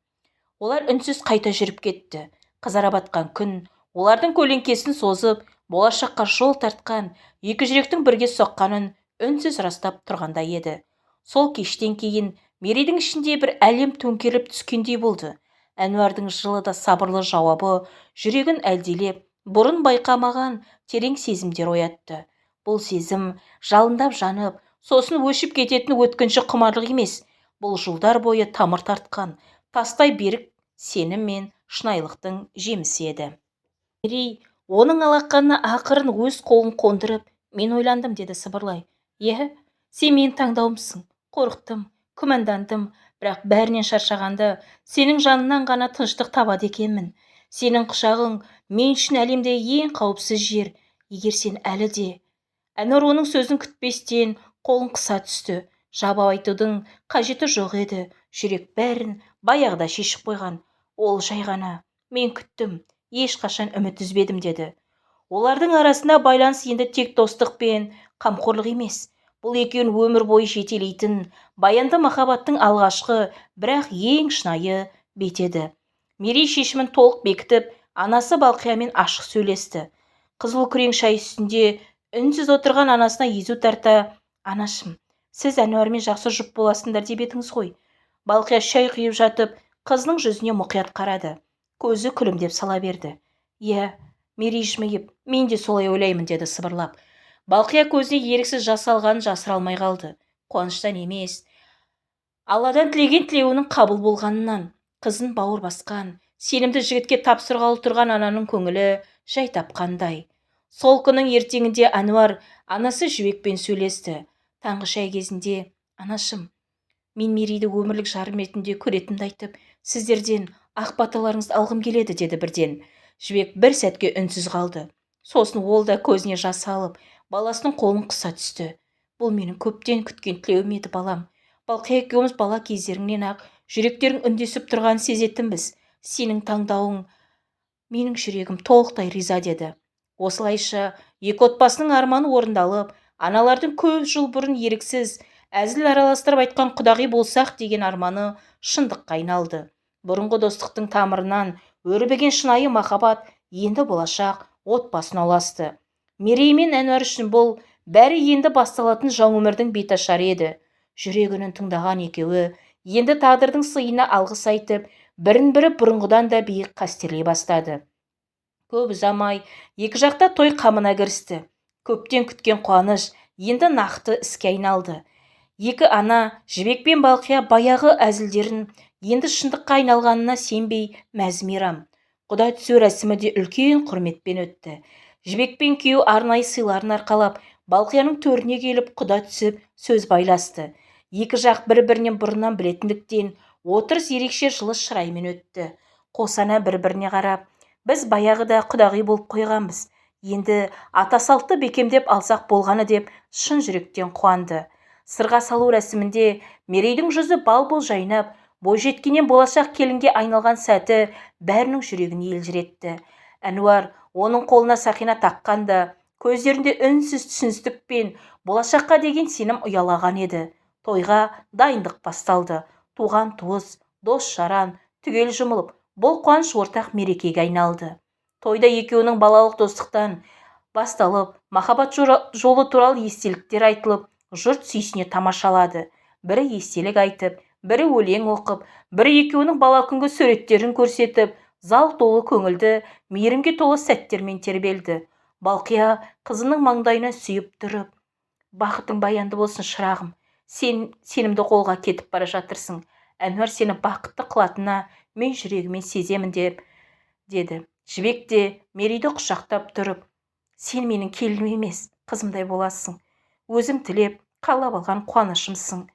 [SPEAKER 1] Олар үнсіз қайта жүріп кетті. Қызара батқан күн олардың көлеңкесін созып, болашаққа жол тартқан екі жүректің бірге соққанын үнсіз растап тұрғандай еді. Сол кештен кейін Мерейдің ішінде бір әлем төңкеріліп түскендей болды. Әнуардың жылы да сабырлы жауабы жүрегін әлдилеп, бұрын байқамаған терең сезімдер оятты. Бұл сезім жалындап жанып, сосын өшіп кететін өткінші құмарлық емес. Бұл жылдар бойы тамыр тартқан, тастай берік сенім мен шынайылықтың жемісі еді. Мерей оның алақанына ақырын өз қолын қондырып, мен ойландым, деді сыбырлай. Иә, сен менің таңдауымсың. Қорықтым, күмәндандым, бірақ бәрінен шаршағанда сенің жанынан ғана тыныштық табады екенмін. Сенің құшағың мен үшін әлемдегі ең қауіпсіз жер. Егер сен әлі де... Әнуар оның сөзін күтпестен қолын қыса түсті. Жабап айтудың қажеті жоқ еді. Жүрек бәрін баяғыда шешіп қойған. Ол жай ғана, мен күттім, ешқашан үміт үзбедім, деді. Олардың арасында байланыс енді тек достық пен қамқорлық емес. Бұл екеуін өмір бойы жетелейтін баянды махаббаттың алғашқы, бірақ ең шынайы беті еді. Мерей шешімін толық бекітіп, анасы Балқиямен ашық сөйлесті. Қызыл күрең шай үстінде үнсіз отырған анасына езу тарта, анашым, сіз Әнуармен жақсы жұп боласыңдар деп едіңіз ғой. Балқия шай құйып жатып, қызының жүзіне мұқият қарады. Көзі күлімдеп сала берді. Иә, Мерей жымиып, мен де солай ойлаймын, деді сыбырлап. Балқия көзіне еріксіз жас алғанын жасыра алмай қалды. Қуаныштан емес, Алладан тілеген тілеуінің қабыл болғанынан. Қызын бауыр басқан, сенімді жігітке тапсырғалы тұрған ананың көңілі жай тапқандай. Сол күннің ертеңінде Әнуар анасы Жібекпен сөйлесті. Таңғы шай кезінде, анашым, мен Мерейді өмірлік жарым ретінде көретінімді айтып, сіздерден ақ баталарыңызды алғым келеді, деді бірден. Жібек бір сәтке үнсіз қалды. Сосын ол да көзіне жас алып, баласының қолын қыса түсті. Бұл менің көптен күткен тілеуім еді, балам. Балқия екеуміз бала кездеріңнен-ақ жүректерің үндесіп тұрғанын сезетінбіз. Сенің таңдауың менің жүрегім толықтай риза, деді. Осылайша екі отбасының арманы орындалып, аналардың көп жыл бұрын еріксіз, әзіл араластырып айтқан құдағи болсақ деген арманы шындыққа айналды. Бұрынғы достықтың тамырынан өрбіген шынайы махаббат енді болашақ отбасына ұласты. Мерей мен Әнуар үшін бұл бәрі енді басталатын жаңа өмірдің беташары еді. Жүрегінің тыңдаған екеуі енді тағдырдың сыйына алғыс айтып, бірін-бірі бұрынғыдан да биік қастерлей бастады. Көп ұзамай екі жақта той қамына кірісті. Көптен күткен қуаныш енді нақты іске айналды. Екі ана, Жібек пен Балқия баяғы әзілдерін енді шындыққа айналғанына сенбей мәз-мейрам. Құда түсу рәсімі де үлкен құрметпен өтті. Жібек пен күйеу арнайы сыйларын арқалап, Балқияның төріне келіп құда түсіп сөз байласты. Екі жақ бір-бірінен бұрыннан білетіндіктен отырыс ерекше жылы шыраймен өтті. Қос ана бір-біріне қарап, біз баяғыда құдағи болып қойғанбыз, енді ата салтты бекемдеп алсақ болғаны деп шын жүректен қуанды. Сырға салу рәсімінде Мерейдің жүзі бал-бұл жайнап, бойжеткеннен болашақ келінге айналған сәті бәрінің жүрегін елжіретті. Әнуар оның қолына сақина таққанда көздерінде үнсіз түсіністік пен болашаққа деген сенім ұялаған еді. Тойға дайындық басталды. Туған туыс, дос жаран түгел жұмылып, бұл қуаныш ортақ мерекеге айналды. Тойда екеуінің балалық достықтан басталып, махаббат жолы туралы естеліктер айтылып, жұрт сүйсіне тамашалады. Бірі естелік айтып, бірі өлең оқып, бірі екеуінің бала күнгі суреттерін көрсетіп, зал толы көңілді, мейірімге толы сәттермен тербелді. Балқия қызының маңдайынан сүйіп тұрып, бақытың баянды болсын, шырағым. Сен сенімді қолға кетіп бара жатырсың. Әнуар сені бақытты қылатынына мен жүрегіммен сеземін деп деді. Жібек те Мерейді құшақтап тұрып, сен менің келінім емес, қызымдай боласың. Өзім тілеп, қалап алған қуанышымсың.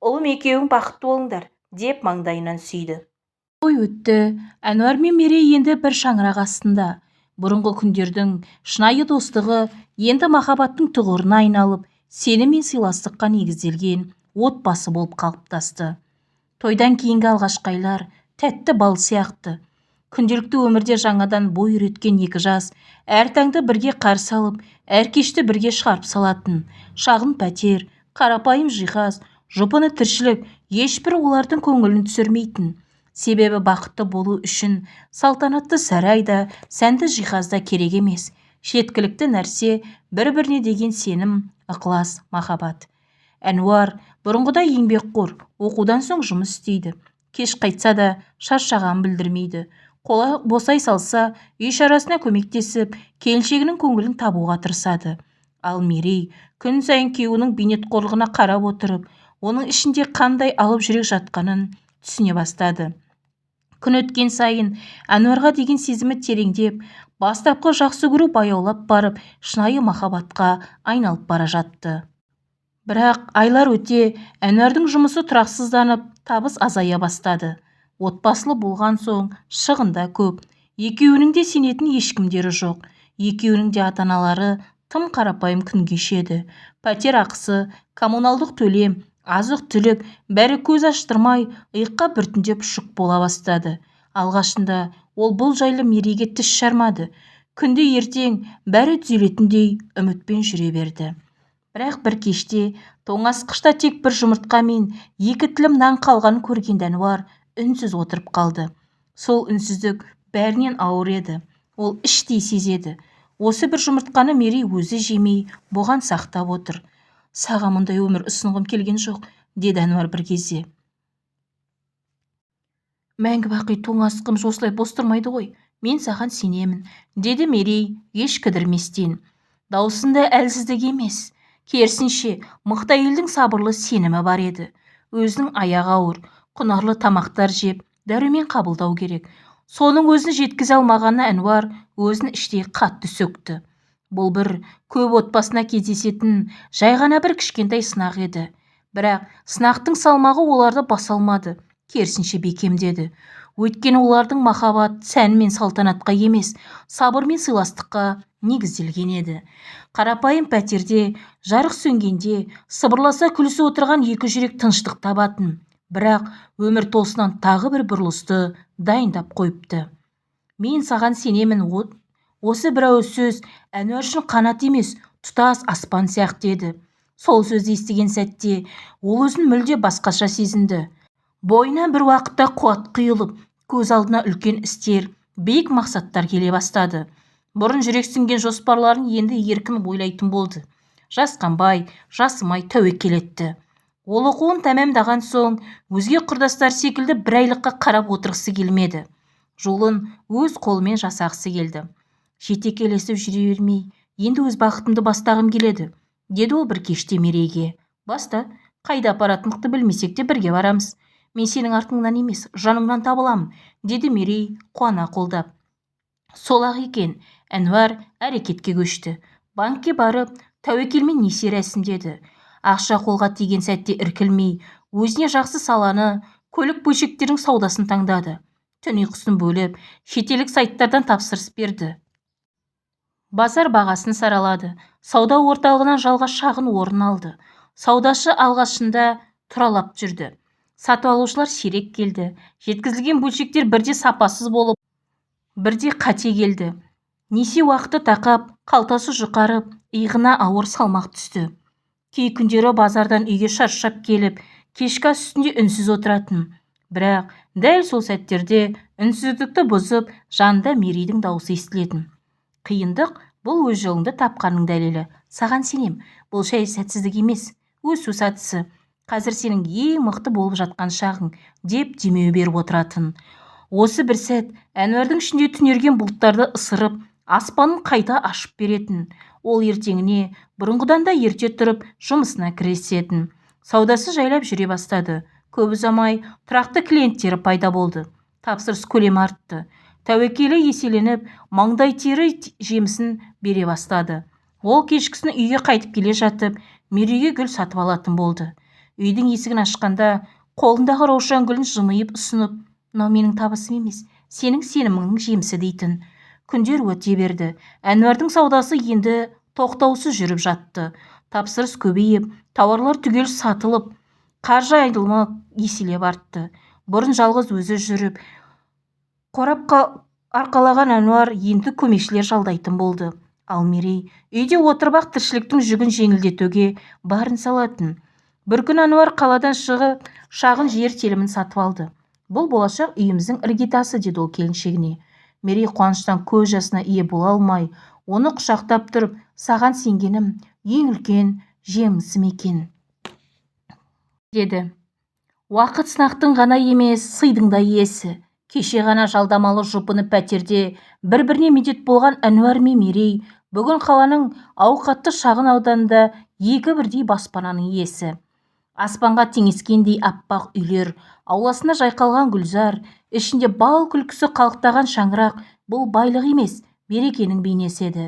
[SPEAKER 1] Ұлым екеуің бақытты болыңдар, деп маңдайынан сүйді. Той өтті. Әнуар мен Мерей енді бір шаңырақ астында. Бұрынғы күндердің шынайы достығы енді махаббаттың тұғырына айналып, сенім мен сыйластыққа негізделген отбасы болып қалыптасты. Тойдан кейінгі алғашқы айлар тәтті бал сияқты. Күнделікті өмірде жаңадан бой үйреткен екі жас әр таңды бірге қарсы алып, әр кешті бірге шығарып салатын. Шағын пәтер, қарапайым жиһаз, жұпыны тіршілік ешбір олардың көңілін түсірмейтін. Себебі бақытты болу үшін салтанатты сарай да, сәнді жиһаз да керек емес. Жеткілікті нәрсе бір-біріне деген сенім, ықылас, махаббат. Әнуар бұрынғыдай еңбекқор, оқудан соң жұмыс істейді. Кеш қайтса да шаршағанын білдірмейді. Қолы босай салса, үй шарасына көмектесіп, келіншегінің көңілін табуға тырысады. Ал Мерей күн сайын күйеуінің бейнетқорлығына қарап отырып, оның ішінде қандай алып жүрек жатқанын түсіне бастады. Күн өткен сайын Әнуарға деген сезімі тереңдеп, бастапқы жақсы көру баяулап барып, шынайы махаббатқа айналып бара жатты. Бірақ айлар өте Әнуардың жұмысы тұрақсызданып, табыс азая бастады. Отбасылы болған соң шығын да көп. Екеуінің де сенетін ешкімдері жоқ. Екеуінің де ата-аналары тым қарапайым күн кешеді. Пәтер ақысы, коммуналдық төлем, азық-түлік бәрі көз аштырмай, иыққа біртіндеп жүк бола бастады. Алғашында ол бұл жайлы Мерейге тіс жармады. Күнде ертең бәрі түзелетіндей үмітпен жүре берді. Бірақ бір кеште тоңазытқышта тек бір жұмыртқа мен екі тілім нан қалғанын көргенде Әнуар үнсіз отырып қалды. Сол үнсіздік бәрінен ауыр еді. Ол іштей сезеді. Осы бір жұмыртқаны Мерей өзі жемей, бұған сақтап отыр. Саған мұндай өмір ұсынғым келген жоқ, деді Әнуар бір кезде. Мәңгі бақи тоңазытқым осылай бос тұрмайды ғой. Мен саған сенемін, деді Мерей еш кідірместен. Даусында әлсіздік емес, керісінше мықты әйелдің сабырлы сенімі бар еді. Өзінің аяғы ауыр, құнарлы тамақтар жеп, дәрумен қабылдау керек. Соның өзін жеткізе алмағанына Әнуар өзін іштей қатты сөкті. Бұл бір көп отбасына кездесетін жай ғана бір кішкентай сынақ еді. Бірақ сынақтың салмағы оларды баса алмады, керісінше бекемдеді. Өйткені олардың махаббат сән мен салтанатқа емес, сабыр мен сыйластыққа негізделген еді. Қарапайым пәтерде жарық сөнгенде сыбырласа күлісіп отырған екі жүрек тыныштық табатын. Бірақ өмір тосынан тағы бір бұрылысты дайындап қойыпты. Мен саған сенемін, осы бір ауыз сөз Әнуар үшін қанат емес, тұтас аспан сияқты еді. Сол сөзді естіген сәтте ол өзін мүлде басқаша сезінді. Бойына бір уақытта қуат құйылып, көз алдына үлкен істер, биік мақсаттар келе бастады. Бұрын жүрексінген жоспарларын енді еркін ойлайтын болды. Жасқанбай, жасымай тәуекел етті. Ол оқуын тәмамдаған соң өзге құрдастар секілді бір айлыққа қарап отырғысы келмеді. Жолын өз қолымен жасағысы келді. Жетекелесіп жүре бермей, енді өз бақытымды бастағым келеді, деді ол бір кеште Мерейге. Баста, қайда апаратыныңды білмесек те бірге барамыз. Мен сенің артыңнан емес, жаныңнан табыламын, деді Мерей қуана қолдап. Сол-ақ екен, Әнуар әрекетке көшті. Банкке барып, тәуекелмен несие рәсімдеді. Ақша қолға тиген сәтте іркілмей, өзіне жақсы саланы, көлік бөлшектерінің саудасын таңдады. Түн ұйқысын бөліп, шетелдік сайттардан тапсырыс берді. Базар бағасын саралады. Сауда орталығынан жалға шағын орын алды. Саудашы алғашында тұралап жүрді. Сатып алушылар сирек келді. Жеткізілген бөлшектер бірде сапасыз болып, бірде қате келді. Несие уақыты тақап, қалтасы жұқарып, иығына ауыр салмақ түсті. Кей күндері базардан үйге шаршап келіп, кешкі ас үстінде үнсіз отыратын. Бірақ дәл сол сәттерде үнсіздікті бұзып, жанында Мерейдің даусы естілетін. Қиындық бұл өз жолыңды тапқанның дәлелі. Саған сенем, бұл жай сәтсіздік емес, өсу сатысы. Қазір сенің ең мықты болып жатқан шағың, деп демеу беріп отыратын. Осы бір сәт Әнуардың ішінде түнерген бұлттарды ысырып, аспанын қайта ашып беретін. Ол ертеңіне бұрынғыдан да ерте тұрып, жұмысына кірісетін. Саудасы жайлап жүре бастады. Көп ұзамай тұрақты клиенттері пайда болды. Тапсырыс көлемі артты. Тәуекелі еселеніп, маңдай тері жемісін бере бастады. Ол кешкісін үйге қайтып келе жатып, Мерейге гүл сатып алатын болды. Үйдің есігін ашқанда қолындағы раушан гүлін жымиып ұсынып, мынау менің табысым емес, сенің сеніміңнің жемісі дейтін. Күндер өте берді. Әнуардың саудасы енді тоқтаусыз жүріп жатты. Тапсырыс көбейіп, тауарлар түгел сатылып, қаржы айналымы еселеп артты. Бұрын жалғыз өзі жүріп, қорап арқалаған Әнуар енді көмекшілер жалдайтын болды. Ал Мерей үйде отырып-ақ тіршіліктің жүгін жеңілдетуге барын салатын. Бір күні Әнуар қаладан шығып, шағын жер телімін сатып алды. Бұл болашақ үйіміздің іргетасы, деді ол келіншегіне. Мерей қуаныштан көз жасына ие бола алмай, оны құшақтап тұрып, саған сенгенім ең үлкен жемісім екен, деді. Уақыт сынақтың ғана емес, сыйдың да иесі. Кеше ғана жалдамалы жұпыны пәтерде бір-біріне медет болған Әнуар мен Мерей бүгін қаланың ауқатты шағын ауданында екі бірдей баспананың иесі. Аспанға теңескендей аппақ үйлер, ауласында жайқалған гүлзар, ішінде бал күлкісі қалықтаған шаңырақ бұл байлық емес, берекенің бейнесі еді.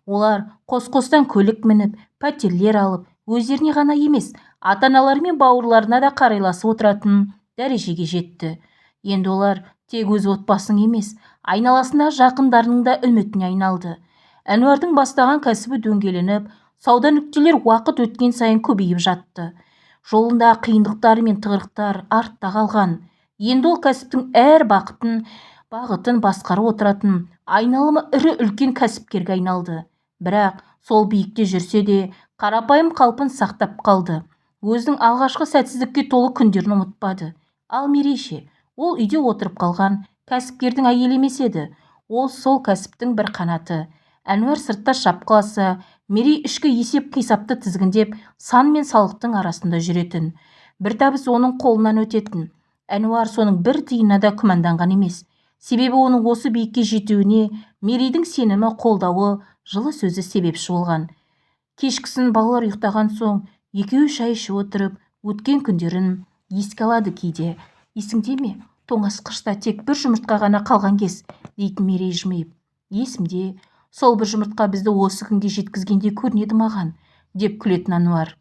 [SPEAKER 1] Олар қос-қостан көлік мініп, пәтерлер алып, өздеріне ғана емес, ата-аналары мен бауырларына да қарайласып отыратын дәрежеге жетті. Енді олар тек өз отбасының емес, айналасындағы жақындарының да үмітіне айналды. Әнуардың бастаған кәсібі дөңгеленіп, сауда нүктелер уақыт өткен сайын көбейіп жатты. Жолындағы қиындықтар мен тығырықтар артта қалған. Енді ол кәсіптің әр бағытын басқарып отыратын айналымы ірі үлкен кәсіпкерге айналды. Бірақ сол биікте жүрсе де, қарапайым қалпын сақтап қалды. Өзінің алғашқы сәтсіздікке толы күндерін ұмытпады. Ал Мерей ше, ол үйде отырып қалған кәсіпкердің әйелі емес еді. Ол сол кәсіптің бір қанаты. Әнуар сыртта шапқыласа, Мерей ішкі есеп-қисапты тізгіндеп, сан мен салықтың арасында жүретін. Бір табыс оның қолынан өтетін. Әнуар соның бір тиынына да күмәнданған емес. Себебі оның осы биікке жетуіне Мерейдің сенімі, қолдауы, жылы сөзі себепші болған. Кешкісін балалар ұйықтаған соң, екеуі шай ішіп отырып, өткен күндерін еске алады кейде. Есіңде ме, тоңазытқышта тек бір жұмыртқа ғана қалған кез, дейтін Мерей жымиып. Есімде, сол бір жұмыртқа бізді осы күнге жеткізгендей көрінеді маған, деп күлетін Әнуар.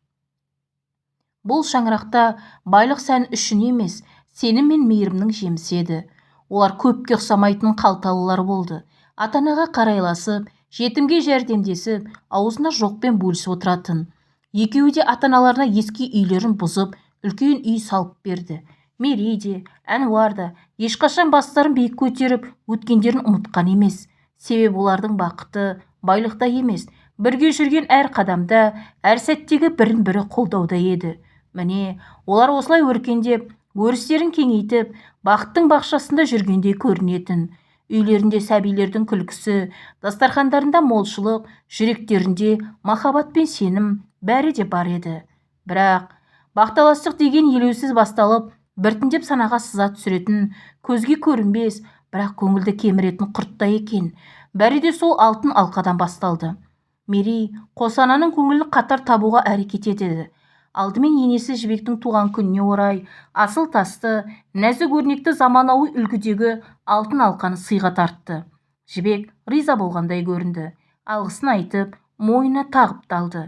[SPEAKER 1] Бұл шаңырақта байлық сән үшін емес, сенім мен мейірімнің жемісі еді. Олар көпке ұқсамайтын қалталылар болды. Ата-анаға қарайласып, жетімге жәрдемдесіп, аузында жоқпен бөлісіп отыратын. Екеуі де ата-аналарына ескі үйлерін бұзып, үлкен үй салып берді. Мерей де, Әнуар да ешқашан бастарын биік көтеріп, өткендерін ұмытқан емес. Себебі олардың бақыты байлықта емес, бірге жүрген әр қадамда, әр сәттегі бірін-бірі қолдауда еді. Міне, олар осылай өркендеп, өрістерін кеңейтіп, бақыттың бақшасында жүргендей көрінетін. Үйлерінде сәбилердің күлкісі, дастархандарында молшылық, жүректерінде махаббат пен сенім бәрі де бар еді. Бірақ бақталастық деген елеусіз басталып, біртіндеп санаға сызат түсіретін, көзге көрінбес, бірақ көңілді кеміретін құрттай екен. Бәрі де сол алтын алқадан басталды. Мерей қос ананың көңілін қатар табуға әрекет етеді. Алдымен енесі Жібектің туған күніне орай асыл тасты, нәзік өрнекті заманауи үлгідегі алтын алқаны сыйға тартты. Жібек риза болғандай көрінді. Алғысын айтып, мойнына тағып та алды.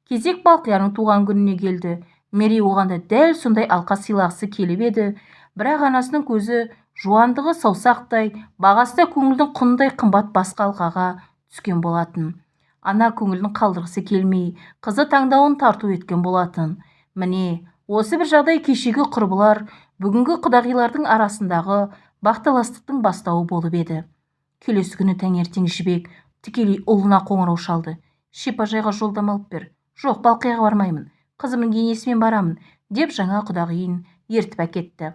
[SPEAKER 1] Кезек Балқияның туған күніне келді. Мерей оған да дәл сондай алқа сыйлағысы келіп еді, бірақ анасының көзі жуандығы саусақтай, бағасы да көңілдің құнындай қымбат басқа алқаға түскен болатын. Ана көңілін қалдырғысы келмей, қызы таңдауын тарту еткен болатын. Міне, осы бір жағдай кешегі құрбылар, бүгінгі құдағилардың арасындағы бақталастықтың бастауы болып еді. Келесі күні таңертең Жібек тікелей ұлына қоңырау шалды. Шипажайға жолдама алып бер. Жоқ, Балқияға бармаймын. Қызымның енесімен барамын, деп жаңа құдағиын ертіп әкетті.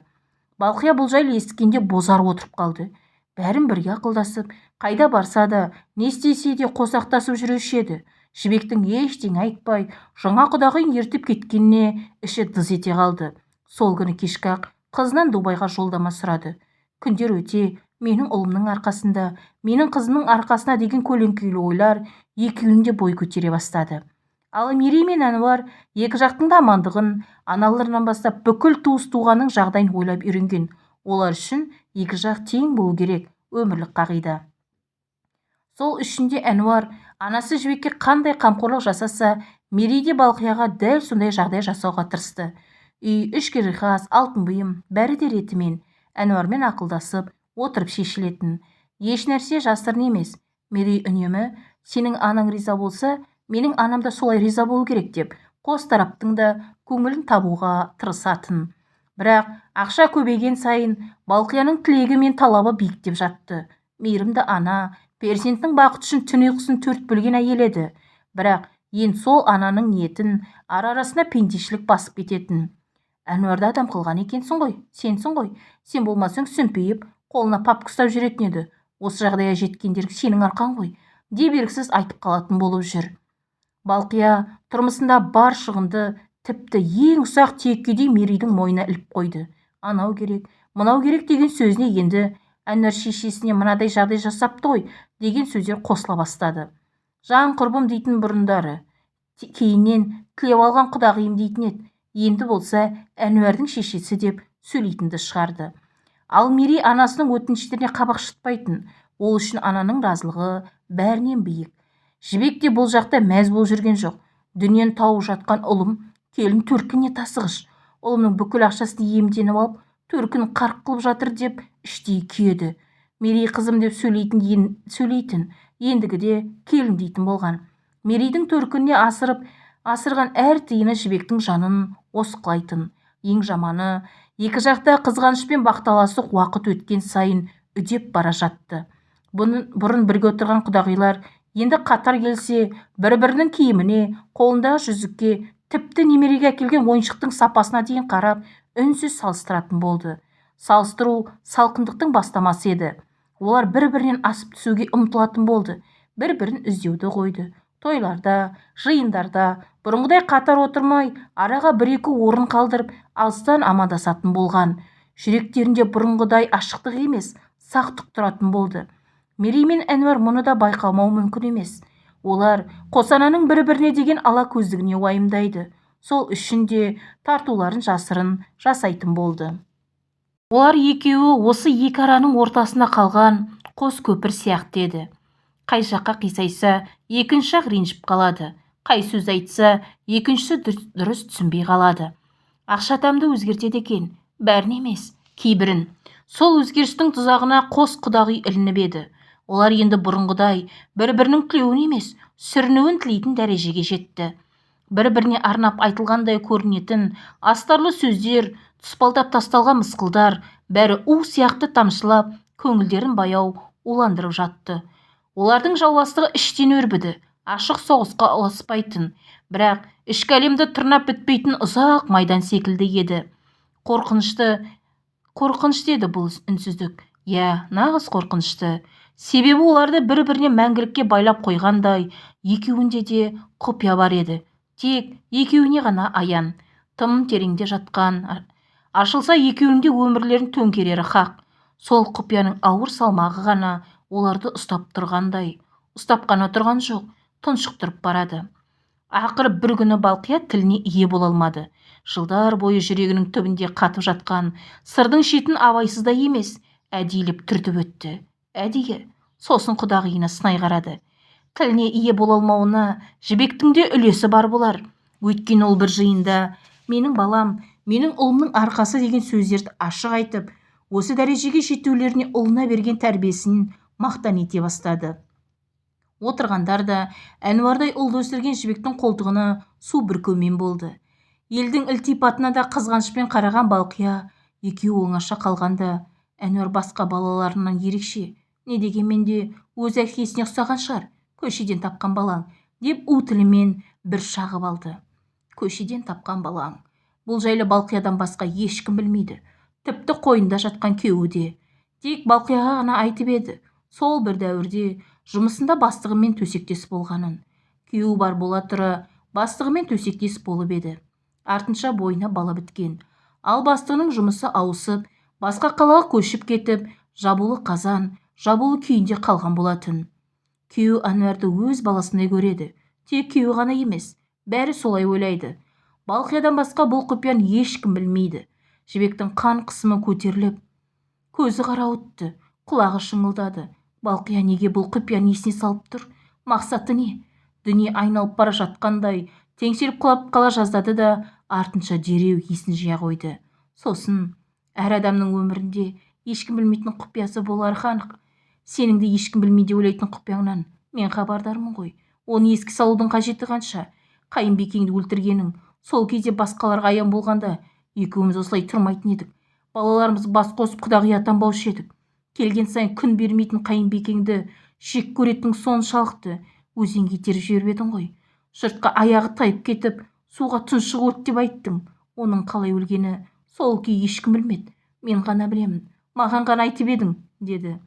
[SPEAKER 1] Балқия бұл жайлы естігенде бозарып отырып қалды. Бәрін бірге ақылдасып, қайда барса да, не істесе де қосақтасып жүруші еді. Жібектің ештеңе айтпай, жаңа құдағиын ертіп кеткеніне іші дыз ете қалды. Сол күні кешкі-ақ қызынан Дубайға жолдама сұрады. Күндер өте менің ұлымның арқасында, менің қызымның арқасына деген көлеңкелі ойлар екеуінің де бой көтере бастады. Ал Мерей мен Әнуар екі жақтың да амандығын, аналарынан бастап бүкіл туыс-туғанның жағдайын ойлап үйренген. Олар үшін екі жақ тең болу керек, өмірлік қағида. Сол үшін де Әнуар анасы Жібекке қандай қамқорлық жасаса, Мерей де Балқияға дәл сондай жағдай жасауға тырысты. Үй, ішкі жиһаз, алтын бұйым, бәрі де ретімен, Әнуармен ақылдасып отырып шешілетін. Еш нәрсе жасырын емес. Мерей үнемі, сенің анаң риза болса, менің анам да солай риза болу керек деп, қос тараптың да көңілін табуға тырысатын. Бірақ ақша көбейген сайын Балқияның тілегі мен талабы биіктеп жатты. Мейірімді ана, перзентінің бақыты үшін түн ұйқысын төрт бөлген әйел еді. Бірақ енді сол ананың ниетін ара-арасында пендешілік басып кететін. Әнуарды адам қылған екенсің ғой, сенсің ғой. Сен болмасаң сүмпейіп, қолына папка ұстап жүретін еді. Осы жағдайға жеткендер сенің арқаң ғой, деп еріксіз айтып қалатын болып жүр. Балқия тұрмысында бар шығынды, тіпті ең ұсақ түйекке дейін Мерейдің мойнына іліп қойды. Анау керек, мынау керек деген сөзіне енді Әнуар шешесіне мынадай жағдай жасапты ғой деген сөздер қосыла бастады. Жан құрбым дейтін бұрындары, кейіннен тілеп алған құдағиым дейтін еді. Енді болса Әнуардың шешесі деп сөйлейтінді шығарды. Ал Мерей анасының өтініштеріне қабақ шытпайтын. Ол үшін ананың разылығы бәрінен биік. Жібек те бұл жақта мәз болып жүрген жоқ. Дүниені тауып жатқан ұлым келін төркініне тасығыш. Ұлымның бүкіл ақшасын иемденіп алып, төркін қарқ қылып жатыр деп іштей күйеді. Мерей қызым деп сөйлейтін, ендігіде келін дейтін болған. Мерейдің төркініне асырған әр тиыны Жібектің жанын осқылайтын. Ең жаманы, екі жақта қызғаныш пен бақталастық уақыт өткен сайын үдеп бара жатты. Бұрын бірге отырған құдағилар енді қатар келсе, бір-бірінің киіміне, қолындағы жүзікке, тіпті немереге әкелген ойыншықтың сапасына дейін қарап, үнсіз салыстыратын болды. Салыстыру салқындықтың бастамасы еді. Олар бір-бірінен асып түсуге ұмтылатын болды, бір-бірін іздеуді қойды. Тойларда, жиындарда бұрынғыдай қатар отырмай, араға бір-екі орын қалдырып, алыстан амандасатын болған. Жүректерінде бұрынғыдай ашықтық емес, сақтық тұратын болды. Мерей мен Әнуар мұны да байқамау мүмкін емес. Олар қос ананың бір-біріне деген ала көздігіне уайымдайды. Сол үшін де тартуларын жасырын жасайтын болды. Олар екеуі осы екі араның ортасында қалған қос көпір сияқты еді. Қай жаққа қисайса, екінші жақ ренжіп қалады. Қай сөз айтса, екіншісі дұрыс түсінбей қалады. Ақша адамды өзгертеді екен, бәрін емес, кейбірін. Сол өзгерістің тұзағына қос құдағи ілініп еді. Олар енді бұрынғыдай бір-бірінің тілеуін емес, сүрінуін тілейтін дәрежеге жетті. Бір-біріне арнап айтылғандай көрінетін астарлы сөздер, тұспалдап тасталған мысқылдар, бәрі у сияқты тамшылап, көңілдерін баяу уландырып жатты. Олардың жауластығы іштен өрбіді, ашық соғысқа ұласпайтын, бірақ ішкі әлемді тырнап бітпейтін ұзақ майдан секілді еді. Қорқынышты еді бұл үнсіздік. Иә, нағыз қорқынышты. Себебі оларды бір-біріне мәңгілікке байлап қойғандай, екеуінде де құпия бар еді. Тек екеуіне ғана аян, тым тереңде жатқан, ашылса екеуінің де өмірлерін төңкерері хақ. Сол құпияның ауыр салмағы ғана оларды ұстап тұрғандай, ұстап қана тұрған жоқ, тұншықтырып барады. Ақыры бір күні Балқия тіліне ие бола алмады. Жылдар бойы жүрегінің түбінде қатып жатқан сырдың шетін абайсызда емес, әдейілеп түртіп өтті. Әдейі, сосын құдағиына сынай қарады. Тіліне ие бола алмауына Жібектің де үлесі бар болар. Өйткені ол бір жиында менің балам, менің ұлымның арқасы деген сөздерді ашық айтып, осы дәрежеге жетулеріне ұлына берген тәрбиесін мақтан ете бастады. Отырғандар да Әнуардай ұлды өсірген Жібектің қолтығына су бүркеумен болды. Елдің ілтипатына да қызғанышпен қараған Балқия екеуі оңаша қалғанда Әнуар басқа балаларынан ерекше, не дегенмен де өз әкесіне ұқсаған шығар, көшеден тапқан балаң, деп у тілімен бір шағып алды. Көшеден тапқан балаң. Бұл жайлы Балқиядан басқа ешкім білмейді. Тіпті қойнында жатқан күйеуі де. Тек Балқияға ғана айтып еді сол бір дәуірде жұмысында бастығымен төсектес болғанын. Күйеуі бар бола тұра бастығымен төсектес болып еді. Артынша бойына бала біткен. Ал бастығының жұмысы ауысып, басқа қалаға көшіп кетіп, жабулы қазан, жабулы күйінде қалған болатын. Күйеуі Әнуарды өз баласындай көреді. Тек күйеуі ғана емес, бәрі солай ойлайды. Балқиядан басқа бұл құпияны ешкім білмейді. Жібектің қан қысымы көтеріліп, көзі қарауытты, құлағы шыңылдады. Балқия неге бұл құпияны есіне салып тұр? Мақсаты не? Дүние айналып бара жатқандай, теңселіп құлап қала жаздады да, артынша дереу есін жия қойды. Сосын әр адамның өмірінде ешкім білмейтін құпиясы болары анық. Сенің де ешкім білмейді деп ойлайтын құпияңнан мен хабардармын ғой. Оны еске салудың қажеті қанша? Қайынбикеңді өлтіргенің сол кезде басқаларға аян болғанда екеуміз осылай тұрмайтын едік. Балаларымыз бас қосып құдағи атанбаушы едік. Келген сайын күн бермейтін қайынбикеңді жек көретінің соншалықты өзенге итеріп жіберіп едің ғой. Жұртқа аяғы тайып кетіп, суға тұншығып өлді деп айттың. Оның қалай өлгені сол күйі ешкім білмеді. Мен ғана білемін. Маған ғана айтып едің, деді.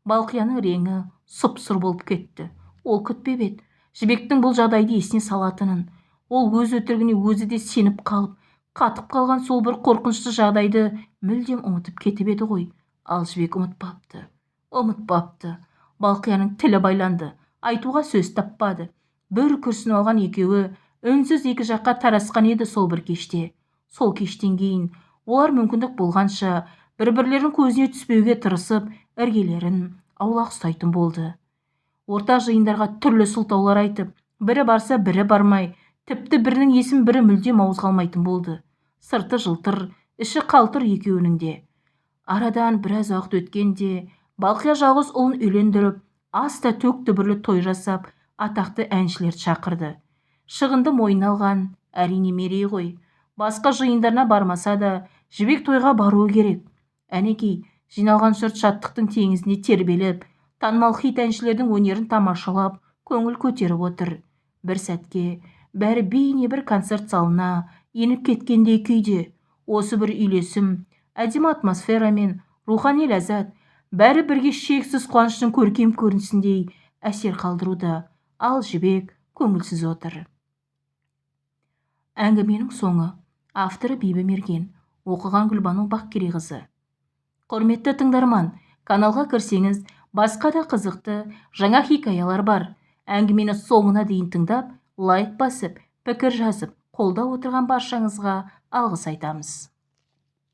[SPEAKER 1] Балқияның реңі сұп-сұр болып кетті. Ол күтпеп еді Жібектің бұл жағдайды есіне салатынын. Ол өз өтірігіне өзі де сеніп қалып, қатып қалған сол бір қорқынышты жағдайды мүлдем ұмытып кетіп еді ғой. Ал Жібек ұмытпапты. Ұмытпапты. Балқияның тілі байланды. Айтуға сөз таппады. Бір күрсініп алған екеуі үнсіз екі жаққа тарасқан еді сол бір кеште. Сол кештен кейін олар мүмкіндік болғанша бір-бірлерінің көзіне түспеуге тырысып, іргелерін аулақ ұстайтын болды. Ортақ жиындарға түрлі сылтаулар айтып, бірі барса, бірі бармай, тіпті бірінің есімін бірі мүлдем ауызға алмайтын болды. Сырты жылтыр, іші қалтыр екеуінің де. Арадан біраз уақыт өткенде Балқия жалғыз ұлын үйлендіріп, аста төк дүбірлі той жасап, атақты әншілерді шақырды. Шығынды мойнына алған әрине Мерей ғой. Басқа жиындарына бармаса да, Жібек тойға баруы керек. Әнекей, жиналған жұрт шаттықтың теңізіне тербеліп, танымал хит әншілердің өнерін тамашалап, көңіл көтеріп отыр. Бір сәтке бәрі бейне бір концерт залына еніп кеткендей күйде. Осы бір үйлесім, әдемі атмосфера мен рухани ләззат бәрі бірге шексіз қуаныштың көркем көрінісіндей әсер қалдыруда. Ал Жібек көңілсіз отыр. Әңгіменің соңы. Авторы Бибі Мерген. Оқыған Гүлбану Бақкерейқызы. Құрметті тыңдарман, каналға кірсеңіз, басқа да қызықты жаңа хикаялар бар. Әңгімені соңына дейін тыңдап, лайк басып, пікір жазып, қолдап отырған баршаңызға алғыс айтамыз.